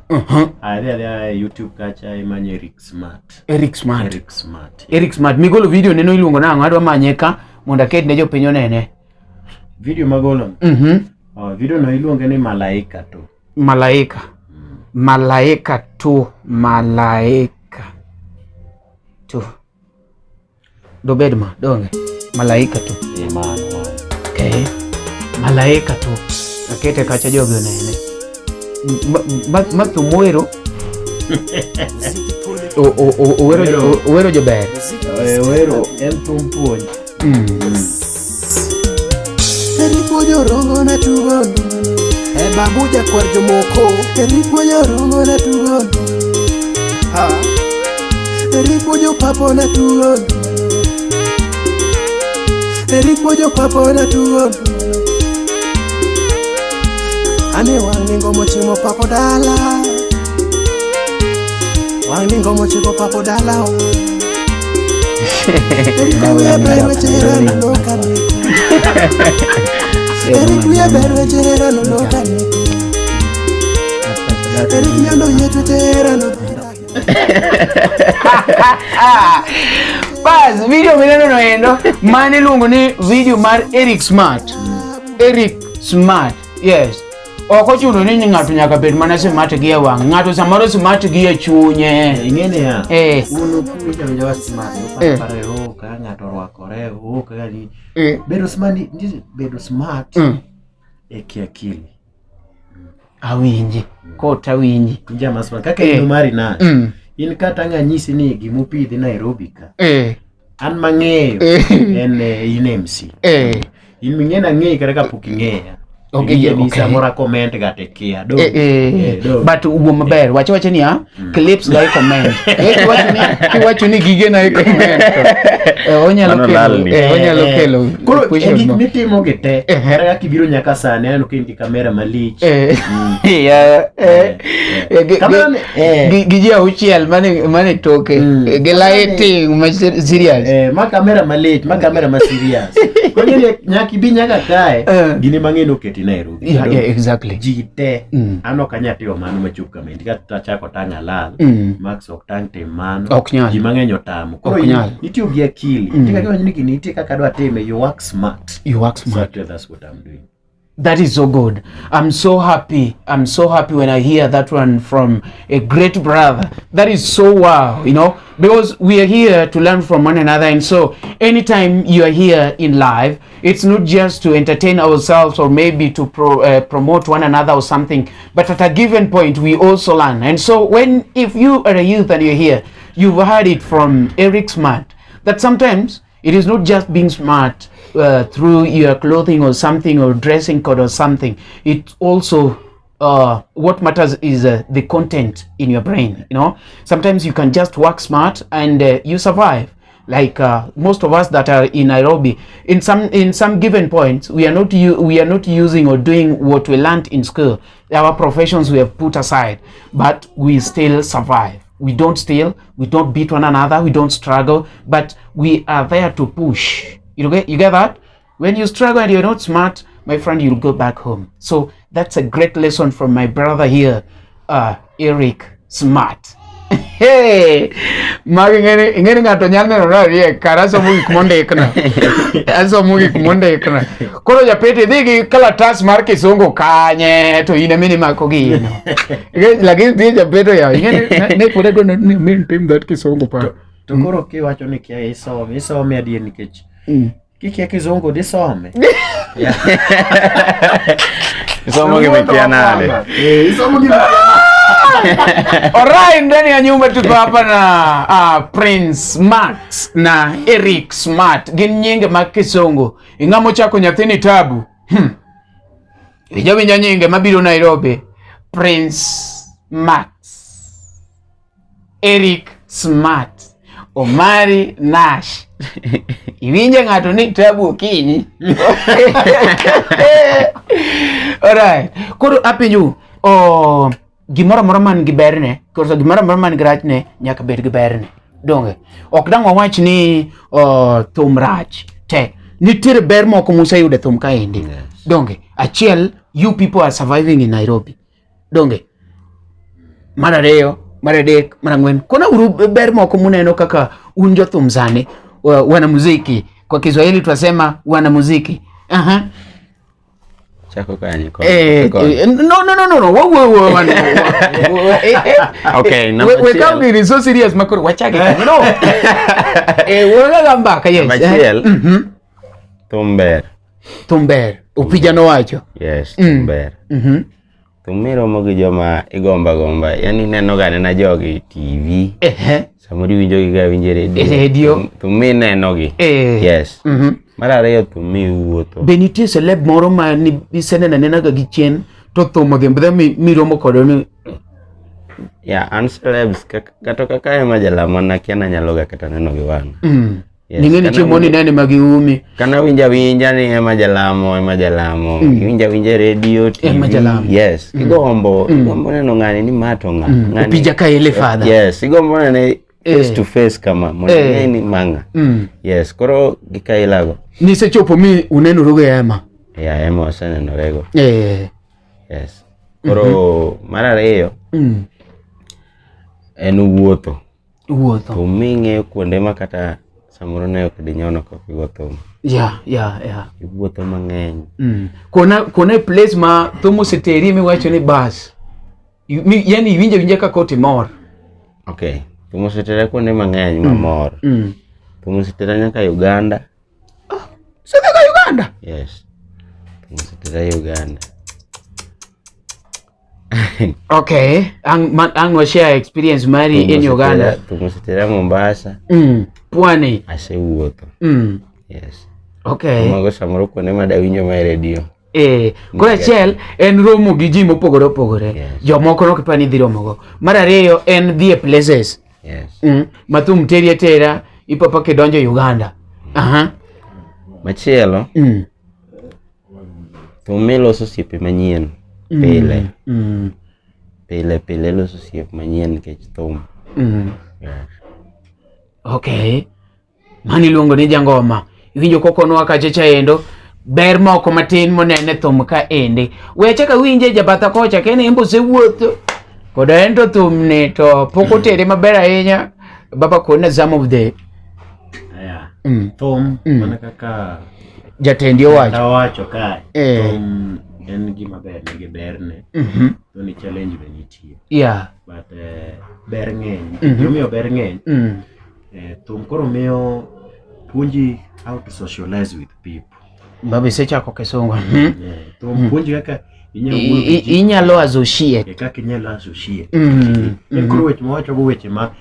Adhi adhiya e YouTube kacha imanyo Eric Smart. Eric Smart. Eric Smart. Eric Smart migolo video neno iluongo nang'o adwa manye ka mondo aket ne jopiny onene. Video magolo. Mhm. Oh, video no iluonge ni Malaika to. Malaika. Malaika tu malaika tu. Dobed ma donge. Malaika tu. Eh, mano. mano. Okay. Malaika tu. Akete kacha jogi onene. Ma thum owero owero jober. Eh, wero en thum puonj. Eripo jorongo na tugo E babu jakwar jomoko Eripo jorongo na tugo Ha Eripo jopapo na tugo Eripo jopapo na tugo Ane wang' ningo mochimo papo dala Wang' ningo mochimo papo dala o Eriko wiye ber weche hera noloka neko Eric wiye ber weche hera noloka neko Eric nyondo yiech weche hera noloka Bas, video mineno no endo mane iluongo ni video mar Eric Smart. Eric Smart. Yes. Ok ochuno ni ng'ato nyaka bed mana smart gi e wang'. Ng'ato samoro smart gi e chunye. Ing'e niya, Eh. un uwinjo awinja wach smart, Eh. uparo paro oh, kaka ng'ato orwakore, oh, kaka ni. Eh. Bedo smart, ni bedo smart Mm. e kiakili. Awinji. Kot awinji. In jama smart. Kaka Eh. in mari na. Mm. In kata ng'anyisi ni gimopidhi Nairobi ka. Eh. An mang'eyo Eh. en in MC. Eh. In ming'e nang'eyi kata kapok ing'eya. Okay, Ing'e ni okay. samoro a comment ga to ikia. Dong. Eh, eh, Eh, dong. but wuo maber wacha wacha niya clips ga i comment Eh, kiwacho ni gige na i comment eh, onyalo Mano kelo lalni. eh, onyalo Eh, kelo Koro e question gik no. mitimo gi te Eh. kata kaka ibiro nyaka sani aneno ka in gi kamera malich. Eh, yeah, eh, eh, Kamera ni- eh. gi ji auchiel mane toke Mm. gi lighting ma serious Eh, ma kamera malich, ma kamera ma serious. Koro ing'e ni nyaka ibi nyaka kae, Eh. gini mang'eny oketi Nairobi. Yeah, Dong. yeah, exactly. Ji te Mm. an ok anyal timo mano machop kama endi kata achako tang' alal Mm. Max ok tang' tim mano Ok nyal. ji mang'eny otamo koro Ok nyal. itiyo gi akili Mm. nitie kaka iwacho ni gini nitie kaka adwa time you work smart You work smart. Exactly, that's what I'm doing That is so good. I'm so happy. I'm so happy when I hear that one from a great brother. That is so wow, you know, because we are here to learn from one another. And so, anytime you are here in live, it's not just to entertain ourselves or maybe to promote one another or something, but at a given point, we also learn. And so, when if you are a youth and you're here, you've heard it from Eric Smart that sometimes it is not just being smart through your clothing or something or dressing code or something. It's also what matters is the content in your brain. You know, sometimes you can just work smart and you survive. Like most of us that are in Nairobi, in some given points, we are not using or doing what we learned in school. Our professions we have put aside, but we still survive. We don't steal, we don't beat one another, we don't struggle, but we are there to push. You get that? When you struggle and you're not smart, my friend, you'll go back home. So that's a great lesson from my brother here, Eric Smart. Hey, magi ng'eni ng'ato nyalo neno ni ariek kara asomo gik mondikna. Asomo gik mondikna. Koro japeti idhi gi kalatas mar kisungu kanye to in ema imako gino. Lakini nitie japeto yawa, ing'eni ne pod adwa ni min tim that kisungu pa. To koro kiwacho ni kia isome, isome adier nikech kikia kizungu disome. Isomo gima ikia nade? Isomo gima Alright, ndani ya nyumba tuko hapa na Prince Max na Eric Smart. Gin nyinge mag kisungu. Ing'amo chako nyathini tabu. Winja winja nyinge mabiro Nairobi. Prince Max. Eric Smart. Omari Nash. Iwinje ng'ato ni tabu okinyi. Alright. Koro apenju, oh, gimoro amora man gi berne, koso gimoro amora man gi rachne nyaka bed gi berne. Donge? Ok dang' wawach ni oh, thum rach te. Nitiere ber moko museyudo e thum kaendi. Yes. Donge? Achiel, you people are surviving in Nairobi. Donge? Mar ariyo, mar adek, mar ang'wen. Kona uru ber moko muneno kaka un jothum sani, wanamuziki. Kwa Kiswahili twasema wanamuziki. Aha. Chako kanye koni? Eh, no, no, no, no, no. Wo, wo, wo, wo, wo, eh. Okay, number We achiel. can't be so serious makoro wachake kanyo. No. Waga mbaka, yes. Number achiel. Thum ber. Thum ber. Opija nowacho. Yes, thum ber. Thum miromo gi joma igomba gomba, yani ineno ga anena jogi TV. Samoro iwinjo gi ga winjo e radio. E radio. Thum mineno gi. Yes. Mar ariyo thum miwuotho. Be nitie celeb moro ma ni iseneno anena ga gi chien to thum odhi mbele miromo kode ni Yeah, an celebs kata kaka ema jalamo nakia nanyalo ga kata neno gi wang'a. Yes, Ning'e ni kana chieng' moro ninene ma giumi. Kana winja winja ni ema jalamo, ema jalamo. Iwinja winja e radio, TV. Ema jalamo. Yes. Igombo, igombo neno ng'ani ni ma to ng'a. Ng'ani. Opija ka ele father. Yes, igombo nene face to face kama mondo ing'e ni ma ng'a. Yes, koro gi kailago. Nisechopo mi unenoru gi Emma. Yeah, Emma wasenenorego. Yes. Koro mar ariyo en wuotho. Wuotho. Thum ming'eyo kuonde ma kata samoro ne ok dinyono kok igo thum. Yeah, yeah, yeah. Iwuotho mang'eny. Kona e place ma thum oseteri miwacho ni bas. Yani iwinjo awinja ka koti mor. Okay. Thum osetera kuonde mang'eny mamor. Thum osetera nyaka Uganda. Osedhiga Uganda? Yes. Thum osetera Uganda. Okay. Ang wa share experience mari in Uganda. Thum osetera Mombasa. Pwani. Asewuotho. Yes. Okay. Mago samoro kuonde ma dawinjo ma e radio. Koro achiel en romo gi ji mopogore opogore. Yes. Jomoko nok ipa ni idhi romogo. Mar ariyo en dhi e places. Yes. Ma thum teri atera ipapa kidonjo Uganda. Aha. Machielo. Thum miloso osiepe manyien pile. Pile pile iloso osiep manyien nikech thum. Yes. Okay. Mano iluongo ni jangoma. Iwinjo kokonwa kacha chaendo ber moko matin monene thum ka endi. We achak awinje jabatha kocha kene en be osewuotho. Koda en to thumni to pok otere maber ahinya. Baba kona some of the Yeah. Thum mana kaka jatendi owacho. Owacho kae. Thum en gima ber nigi berne. To ni challenge be nitie. But ber ng'eny. Gimomiyo ber ng'eny. Thum koro miyo puonji how to socialize with people. Baba isechako kisungu. Thum puonji kaka inyalo wuoyo gi ji. Inyalo associate. Kaka inyalo associate. En koro weche mawacho go weche ma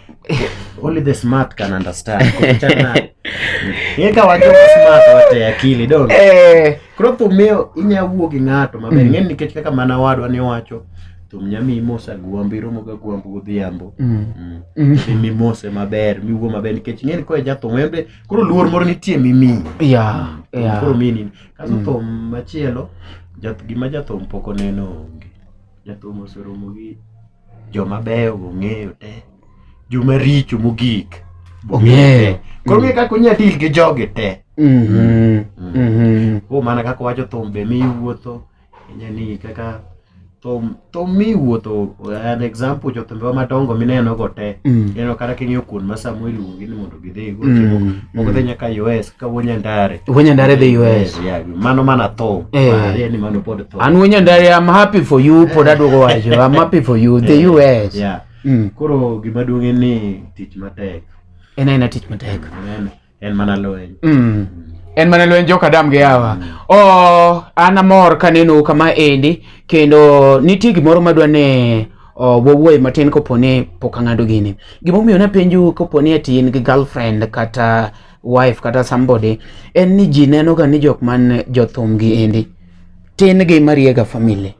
only the smart can understand. Koro chal nade? Ing'e ka wacho ma smart wate akili donge? Koro thum miyo inyalo wuoyo gi ng'ato maber. Ing'e nikech kaka mana wadwa ni wacho thum nya miyi mos agwambo, iromo gi agwambo godhiambo. Dhi mimose maber, miwuo maber nikech ing'e ni koe jathum en be koro luor moro nitie mimiyi. Thum koro miyi nini. Kasto thum machielo, gima jathum pok oneno onge. Jathum oseromo gi joma beyo go ong'eyo te, joma richo mogik bo ong'eyo te. Koro ng'e kaka onya deal gi jogi te. Koro mana kaka wacho thum be miyi wuotho, inya ni kaka thum miyi wuotho, an example jothumbewa madongo mineno go te. Ineno kata king'iyo kuond ma Samuel iluongi ni mondo gidhi go chiemo. Moko dhi nyaka US ka Wuo Nyandare. Wuo Nyandare dhi US. Yeah, mano mana thum. Ariyo ni mano pod thum. An Wuo Nyandare, I'm happy for you, pod aduogo wacho. I'm happy for you, the US. Koro gima duong' en ni tich matek. En aena tich matek. En mana lweny. En mana lweny joka Adam gi Hawa. Oh, an amor kaneno kama endi kendo nitie gimoro madwa ni wawuoye matin kopo ni pok ang'ado gini. Gimomiyo napenjo kopo ni ati in gi girlfriend kata wife kata somebody en ni ji neno ga ni jok man jothum gi endi. Tin gi Mariega family.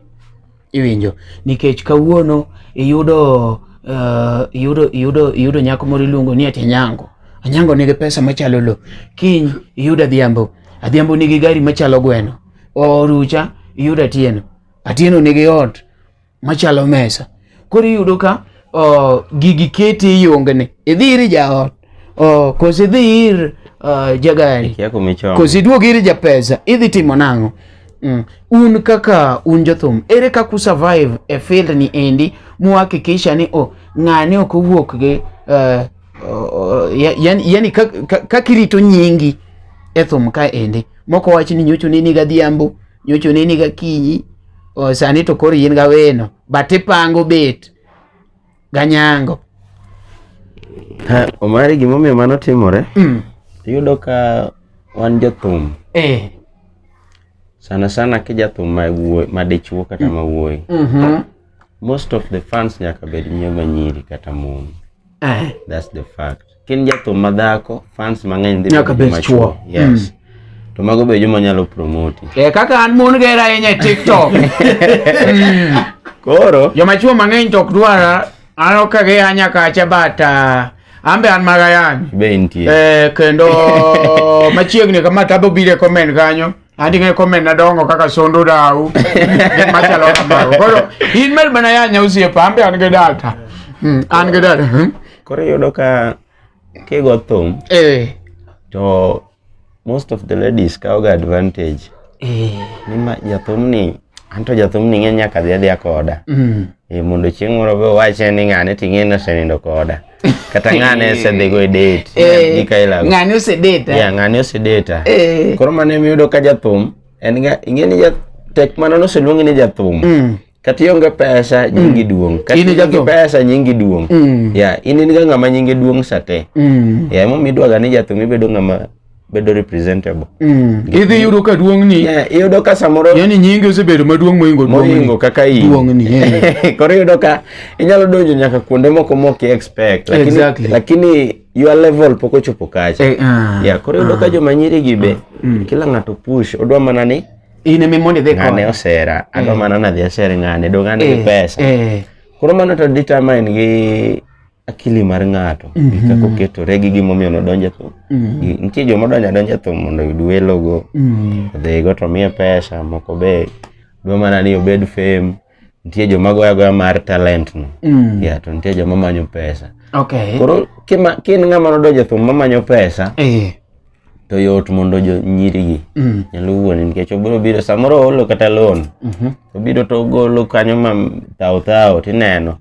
Iwinjo nikech kawuono iyudo iyudo iyudo iyudo nyako moro iluongo ni ati Anyango. Anyango nigi pesa machalo lo. Kiny iyudo Adhiambo. Adhiambo nigi gari machalo gweno. Orucha iyudo Atieno. Atieno nigi ot machalo mesa. Koro iyudo ka gigi keti iyungni. Idhi ir jaot. Koso idhi ir jagari. Ikia kumichomo. Koso iduog ir japesa. Idhi timo nang'o? Un kaka un jothum, ere kaka u survive e field ni endi muhakikisha ni ng'ane ok owuok gi yani kaka irito nyingi e thum ka endi moko wach ni nyocho neni gadhiambo, nyocho neni gakinyi, sani to koro in gaweno but ipango bet ganyango. Omari, gimomiyo mano timore, iyudo ka wan jothum sana sana kijathum ma dichuo kata ma wuoyi, most of the fans nyaka bed joma nyiri kata mon. That's the fact. Kin jathum ma dhako, fans mang'eny dhi Nyaka bedo bed joma chuo. chuo. Yes. To mago be joma nyalo promote. Kaka an mon gera ahinya e TikTok. Koro joma chuo mang'eny to ok dwara, an ok giyanya kacha but an be an magayany. Be intie. Kendo machiegni kama to abiro biro e comment kanyo. Andike comment nadongo kaka sondo dau. Gik machalo kamago. Koro in med mana yanya osiepa, an be an gi data. An gi data. Koro iyudo ka kigo thum, to most of the ladies kawo ga advantage. Ni ma jathum ni, anto jathum ni ng'eny nyaka dhi adhiya koda. Mondo chieng' moro be owache ni ng'ane to ing'e ni osenindo koda. Kata ng'ane osedhigo e date. Gik aila go. Ng'ane osedate. Yeah, ng'ane osedate. Koro mano ema iyudo ka jathum, en ga, ing'e ni tek mana noseluongi ni jathum. Kata ionge pesa, nyingi duong'. Kata In e ionge jathum. pesa, nyingi duong'. Yeah, in in ga ng'ama nyinge duong' sa te. Yeah, emomiyo idwaga ni jathum ibedo ng'ama bedo representable. Idhi yudo ka duong' ni. Yeah, iyudo ka samoro Yani nyingi osebedo maduong' mohingo duong' ni. Mohingo kaka in. Duong' ni, eh. Koro iyudo ka inyalo donjo nyaka kuonde moko mok i expect. Lakini, Exactly. lakini your level pok ochopo kacha. Yeah, koro iyudo ka joma nyiri gi be, kila ng'ato push, odwa mana ni In ema imondo idhi ng'ane kode. osera, adwa mana nadhi aser ng'ane, dong an gi pesa. Koro mano to determine gi akili mar ng'ato, gi kaka oketore gi gimomiyo nodonjo e thum. Nitie joma odonjo adonja e thum mondo oyud welogo, odhigo to miye pesa, moko be dwa mana ni obed fame. Nitie joma goyo agoya mar talent no. Yeah, to nitie joma manyo pesa. Koro kin ng'ama nodonjo e thum mamanyo pesa, to yot mondo jo nyirigi nyalo wuondi nikech obiro biro samoro oolo kata loan. Obiro to ogolo kanyo ma thaw thaw tineno.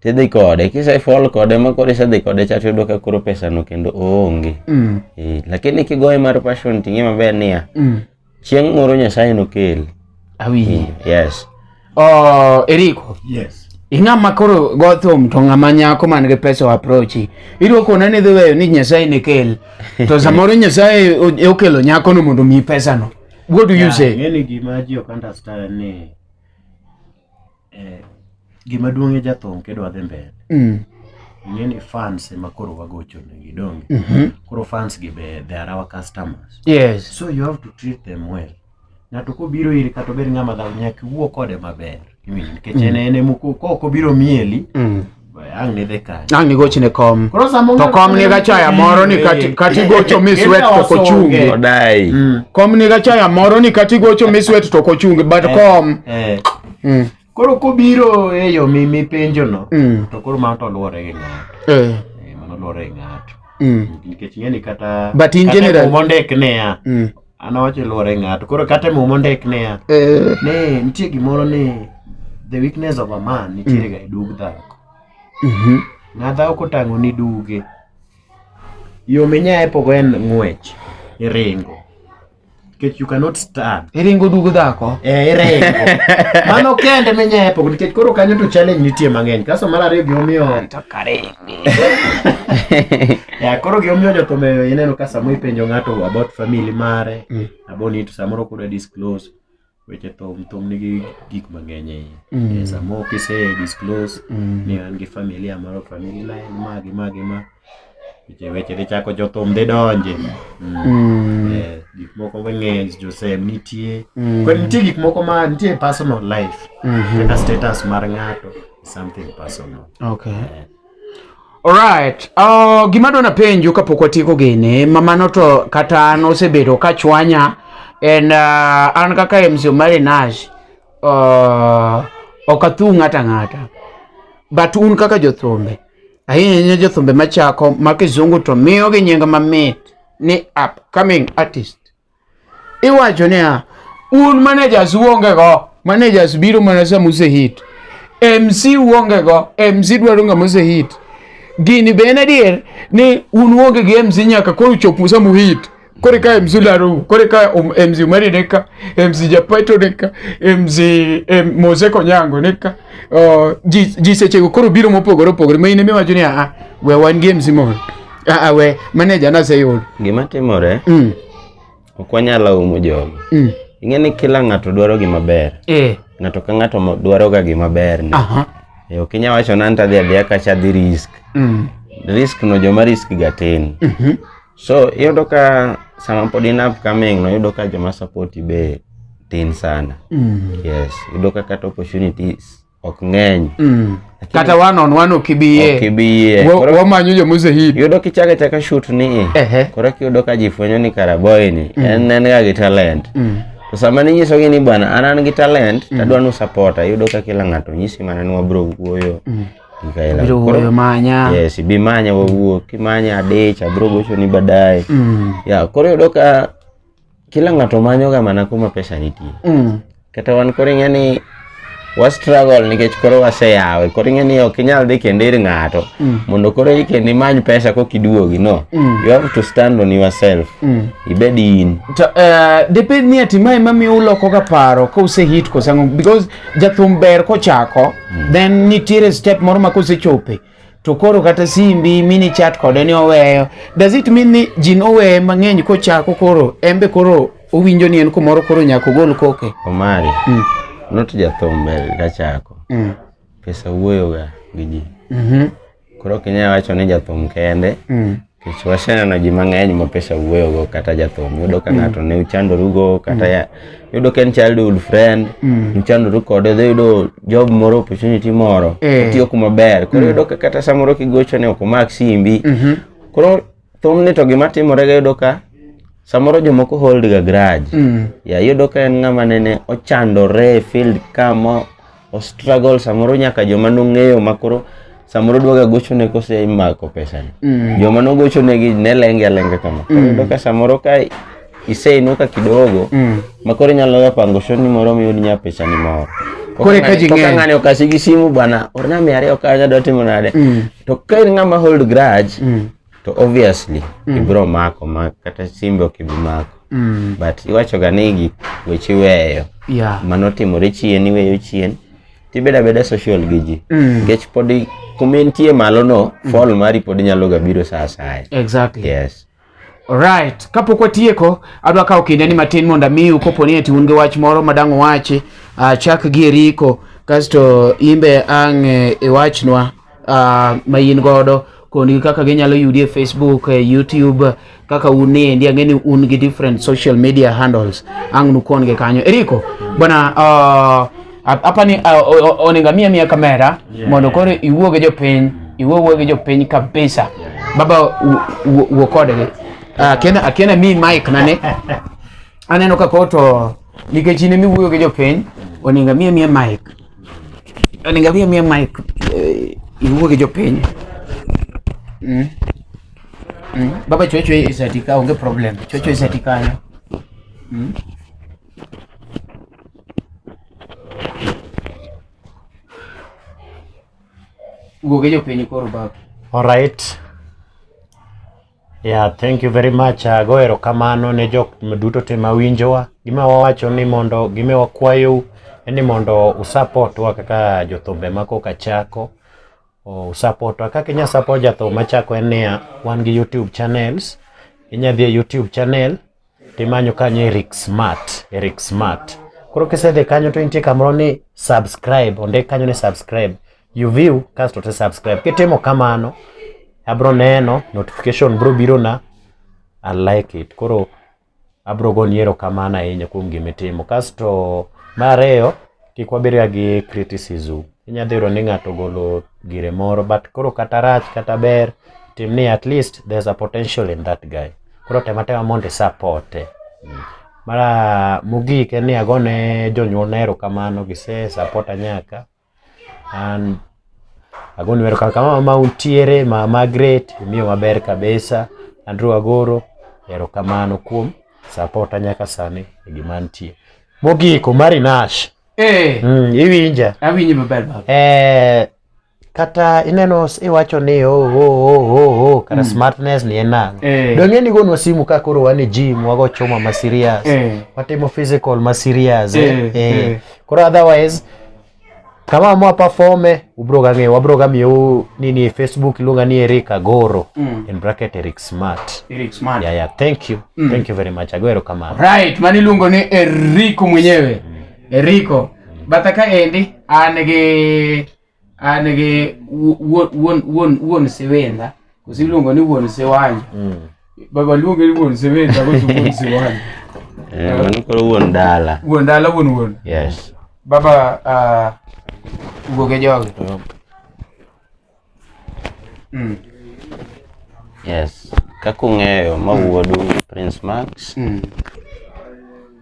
Tidhi kode, kise fall kode ma koro isedhi kode cha tiyudo ka koro pesa no kendo oonge. Lakini kigoye mar passion ting'e maber niya, chieng' moro Nyasaye nokel. Awinji. Yes. Eriko. Yes. Ing'ama koro go thum to ng'ama nyako man gi pesa o approachi. Idwa kona ni idhi weyo ni Nyasaye ne kel. To samoro Nyasaye okelo nyako no mondo omiyi pesa no. What do you say? Ng'eni gima ji ok understand ni gima duong' e jathum kidwa dhi mbele. Ing'eni fans ema koro wagocho negi donge. Koro fans gi be they are our customers. So you have to treat them well. Ng'ato kobiro iri kata obed ng'ama dhako nyaka iwuo kode maber. Iwinjo nikech en en ema kok obiro mieli, ang' nidhi kanyo. Ang' nigochne kom. Koro sama To kom ni gachaya moro ni kati gocho miswet to ok ochungi. Odai. Kom ni gachaya moro ni kati gocho miswet to ok ochungi, but kom. Koro kobiro e yo mipenjo no, to koro mano to luwore gi ng'ato. Mano luwore gi ng'ato. Nikech ing'e ni kata But in kata e general Muma ondik niya, an awacho luwore gi ng'ato. Koro kata e Muma ondik niya, ne nitie gimoro ni the weakness of a man nitiere ga e dug dhako. Ng'a dhako kotang'o ni duge, yo minyaye pogo en ng'wech, iringo. Nikech you cannot stand. Iringo dug dhako? Iringo. Mano kende minyaye pogo nikech koro kanyo to challenge nitie mang'eny. Kasto mar ariyo gimomiyo To karingi. Ya, koro gimomiyo jothum ineno ka samo ipenjo ng'ato about family mare, abo ni to samoro ok odwa disclose weche thum, thum nigi gik mang'eny e iye. Samo kise disclose ni an gi familia moro, familia na en ma gi ma gi ma. Weche weche dhi chako jothum dhi donje. Mm. Eh, gik moko mang'eny josem nitie. Koro nitie gik moko ma nitie personal life. Kaka status mar ng'ato is something personal. Okay. Alright. Gima dona penjo kapok watieko gini, ma mano to kata an osebedo ka chwanya en an kaka MC Omari Nash ok athung' ng'ato ang'ata. But un kaka jothumbe, ahinya ahinya jothumbe machako ma kizungu to miyogi nying mamit ni upcoming artist. Iwacho niya, un managers uonge go, managers biro mana sama use hit. MC uonge go, MC dwaro ng'ama ose hit. Gini be en adier ni un uonge gi MC nyaka koro chop sama uhit. Koro ka MC larou, koro ka MC Omari ni ka, MC Japaito ni ka, MC Mose Konyango ni ka. Ji sechego koro biro mopogore opogore ma in ema iwacho ni ah, we wan gi MC moro. Ah, we manager naseyudo. Gima timore, ok wanyal laumo jogo. Ing'e ni kila ng'ato dwaro gima ber. Ng'ato ka ng'ato dwaro ga gima ber ne. E, ok inyal wacho ni an to adhi adhiya kacha adhi risk. Risk no joma risk ga tin. So iyudo ka sama pod in upcoming no iyudo ka joma support be tin sana. Yes, iyudo ka kata opportunities ok ng'eny. Kata one on one ok ibiye. Ok ibiye. Wamanyo joma ose hit. Iyudo kichako achaka shoot ni. Koro kiyudo ka ji fwenyo ni kara boy ni en en ga gi talent. To sama ninyisogi ni bwana an an gi talent to adwa ni usupporta, iyudo ka kila ng'ato nyisi mana ni wabro wuoyo. Mikaela. Biro wuoyo manya. Yes, ibi manya wawuo, kimanya adich abro gochoni baadaye. Yeah, koro iyudo ka kila ng'ato manyo ga mana kuma pesa nitie. Kata wan koro ing'e ni wa struggle nikech koro waseyawe. Koro ing'e ni ok inyal dhi kendo ir ng'ato mondo koro idhi kendo imany pesa koka iduogi. No. You have to stand on yourself. Ibed in. To, dibed ni ati mae mamiyo uloko ga paro ka use hit koso ang'o? Because jathum ber kochako, then nitiere step moro ma kosechope to koro kata simbi mini chat kode ni oweyo. Does it mean ni ji noweye mang'eny kochako koro en be koro owinjo ni en kumoro koro nyaka ogol koke? Omari, not jathum ber kachako. Pesa wuoyo ga gi ji. Koro ok inyal wacho ni jathum kende. Nikech waseneno ji mang'eny ma pesa wuoyo go kata jathum. Iyudo ka ng'ato ne uchandoru kata ya, iyudo ka en childhood friend, uchandoru kode, dhi yudo job moro, opportunity moro, otiyo kuma ber. Koro iyudo ka kata samoro kigochone ok omak simbi. Koro thumni to gima timore ga iyudo ka samoro jomoko hold ga grudge. Ya iyudo ka en ng'ama nene ochandore e field ka ma o struggle samoro nyaka joma nong'eyo ma koro samoro dwaga gochone kosemako pesani. Joma nogochonegi ne lenge alenga kama. Koro iyudo ka samoro ka iseinuka kidogo ma koro inyalo ga pango show ni moro miyud nya pesani moro. Koro eka ji Koka ng'eny. ng'ani okasi gi simu bwana, orna 200 kanyo adwa timo nade. To ka in ng'ama hold grudge, to obviously ibiro mako ma kata simbe ok ibi mako. But iwacho ga ni gik weche iweyo. Mano timore chien, iweyo chien. Tibedo abeda social gi ji. Nikech pod kuma intie malo no, fall mari pod nyalo ga biro sa asaya. Yes. Alright, kapok watieko, adwa kawo kinde ni matin mondo amiu kopo ni ati un gi wach moro ma dang' uwachi, chak gi Eriko, kasto imbe ang' iwachnwa ma in godo koni kaka ginyalo yudi e Facebook, e YouTube, kaka un niendi ang'e ni un gi different social media handles, ang' nukon gi kanyo. Eriko, bwana apani onego amiya miya kamera mondo koro iwuo gi jopiny, iwuo gi jopiny kabisa. Baba wuo kodgi. Akiena mi mic nane. Aneno ka koro to nikech in ema iwuoyo gi jopiny, onego amiya miya mic. Onego amiya miya mic iwuo gi jopiny. Baba chwe chwe e sati ka onge problem. Chwe chwe e sati kanyo. Wuo gi jopiny koro baba. All right. Yeah, thank you very much. Ago erokamano ne jok duto te mawinjowa. Gima wawacho ni mondo gima wakwayou en ni mondo usupportwa kaka jothumbe ma koka chako. Usupportwa kaka inya support jathum machako en niya, wan gi YouTube channels. Inya dhi e YouTube channel timanyo kanyo Eric Smart, Eric Smart. Koro kisedhi kanyo to nitie kamoro ni subscribe, ondik kanyo ni subscribe. You view kasto to subscribe. Kitimo kamano Abro neno notification bro biro na I like it. Koro abro goni erokamano ahinya kuom gima itimo. Kasto mar ariyo, kik wabed gi criticism. Inya dhi yudo ni ng'ato ogolo gire moro but koro kata rach kata ber, tim ni at least there's a potential in that guy. Koro tem atema mondo i support e. Mar mogik en ni agone jonyuolna erokamano, gise support a nyaka. An agoni erokamano kama mama untiere, mama Margaret, imiyo maber kabisa. Andrew Agoro, erokamano kuom support a nyaka sani e gima antie. Mogik, Omari Nash. Iwinja? Awinji maber baba. Kata ineno iwacho ni oh, oh, oh, oh, oh, kara smartness ni en nang'o? Dong' ni gonwa simu ka koro wan e gym, wago chuma ma serious. Watimo physical ma serious. Koro otherwise kama mwa performe ubro ga ng'eyo, wabro ga miyou nini e Facebook iluonga ni Eric Agoro in bracket Eric Smart. Eric Smart. Yeah, thank you. Thank you very much. Ago erokamano. Right, mani iluongo ni Eriko mwenyewe. Eriko. Batha ka endi an gi wuon Siwinda. Koso iluongo ni wuon Siwanja. Baba luonge ni wuon Siwinda koso wuon Siwanja. Mano koro wuon dala. Wuon dala wuon wuon. Yes. Baba wuo gi jogi. Yes. Kaka ung'eyo ma wuodu Prince Max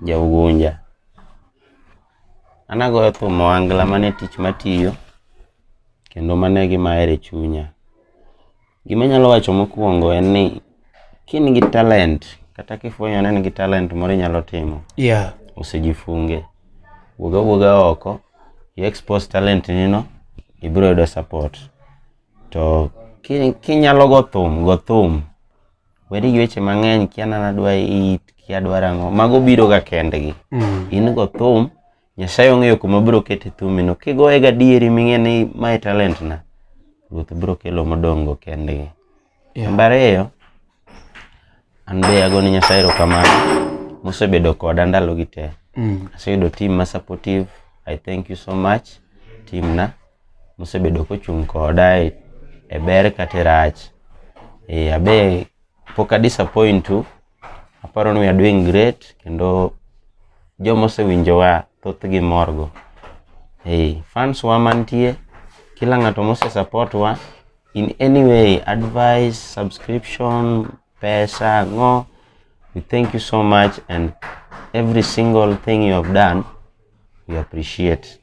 ja Ugunja. An agoyo thum ohangla mano e tich matiyo kendo mano e gima ahero e chunya. Gima anyalo wacho mokwongo en ni ka in gi talent kata kifwenyo ni in gi talent moro inyalo timo, osejifunge. Wuog awuoga oko, i expose talent ni no, ibiro yudo support. To kinyalo go thum, go thum. Weri gi weche mang'eny kia ni an adwa hit, kia adwaro ang'o. Mago biro ga kendgi. In go thum, Nyasaye ong'eyo kuma obiro kete thumi no. Kigoye gadieri ming'e ni mae talent na, Ruoth biro kelo modong' go kendgi. Namba ariyo, an be agone Nyasaye erokamano mosebedo koda ndalogi te. Aseyudo team ma supportive, I thank you so much team na mosebedo kochung' koda e ber kata e rach. Abe pok a disappoint u, aparo ni we are doing great kendo joma osewinjowa thothgi mor go. Fans wa mantie, kila ng'ato mose support wa in any way, advice, subscription, pesa, ang'o, we thank you so much and every single thing you have done, we appreciate.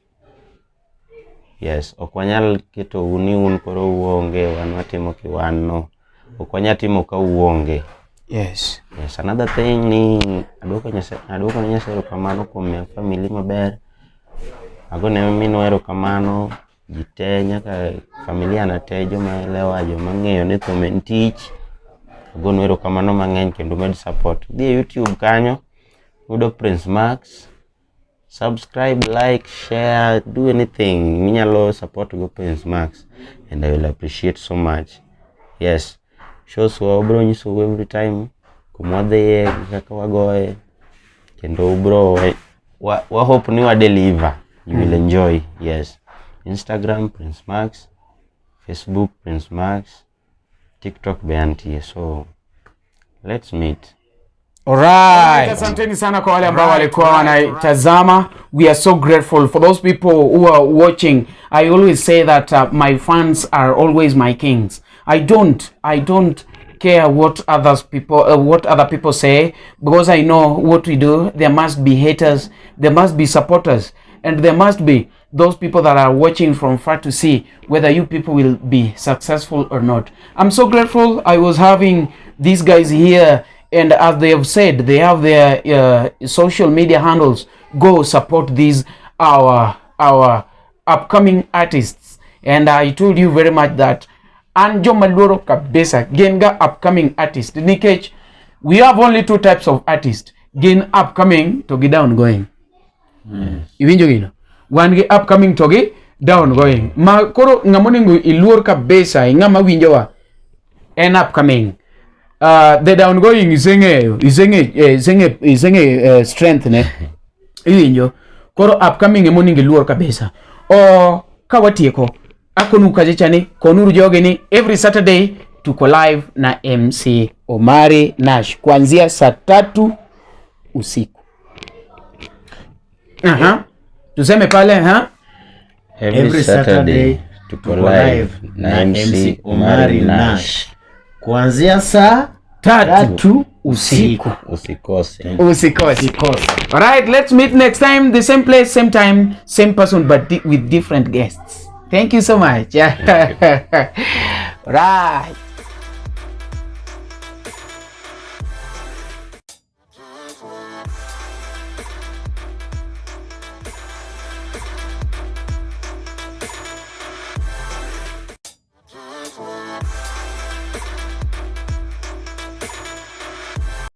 Yes, ok wanyal ketou ni un koro uonge, wan watimo kiwan no. Ok wanyal timo ka uonge. Yes. Yes, another thing ni aduoko ne Nyasaye erokamano kuom miya family maber. Agone minwa erokamano, ji te nyaka familia na te joma elewa, joma ng'eyo ni thum en tich. Agonu erokamano mang'eny kendo med support. Dhi e YouTube kanyo, yudo Prince Max, subscribe, like, share, do anything minyalo support go Prince Max and I will appreciate so much. Yes, shows wa ubro nyisou every time kuma wadhiye, kaka wagoye, kendo ubro wa hope ni wa deliver. You will enjoy. Yes. Instagram Prince Max, Facebook Prince Max, TikTok be antie. So let's meet. Alright. Asanteni sana kwa wale ambao walikuwa wanatazama. We are so grateful for those people who are watching. I always say that my fans are always my kings. I don't care what other people say, because I know what we do. There must be haters, there must be supporters, and there must be those people that are watching from far to see whether you people will be successful or not. I'm so grateful. I was having these guys here, and as they have said, they have their social media handles. Go support these our upcoming artists. And I told you very much that an joma luoro kabisa gin ga upcoming artist, nikech we have only two types of artists, gin upcoming to gi downgoing. Iwinjo gino? Wan gi upcoming to gi downgoing. Ma koro ng'ama onego iluor kabisa e ng'ama winjowa en upcoming. The downgoing iseng'eyo, iseng'e strength ne. Iwinjo? Koro upcoming ema onego iluor kabisa. O ka watieko, akonu kachacha ni konuru jogi ni every Saturday tuko live na MC Omari Nash kuanzia saa 3 usiku. Aha. Tuseme pale ha? Every Saturday tuko live na MC Omari Nash. Kuanzia saa 3 3 usiku. Usikose. Usikose. Usikose. All right, let's meet next time, the same place, same time, same person, but with different guests. Thank you so much. Right.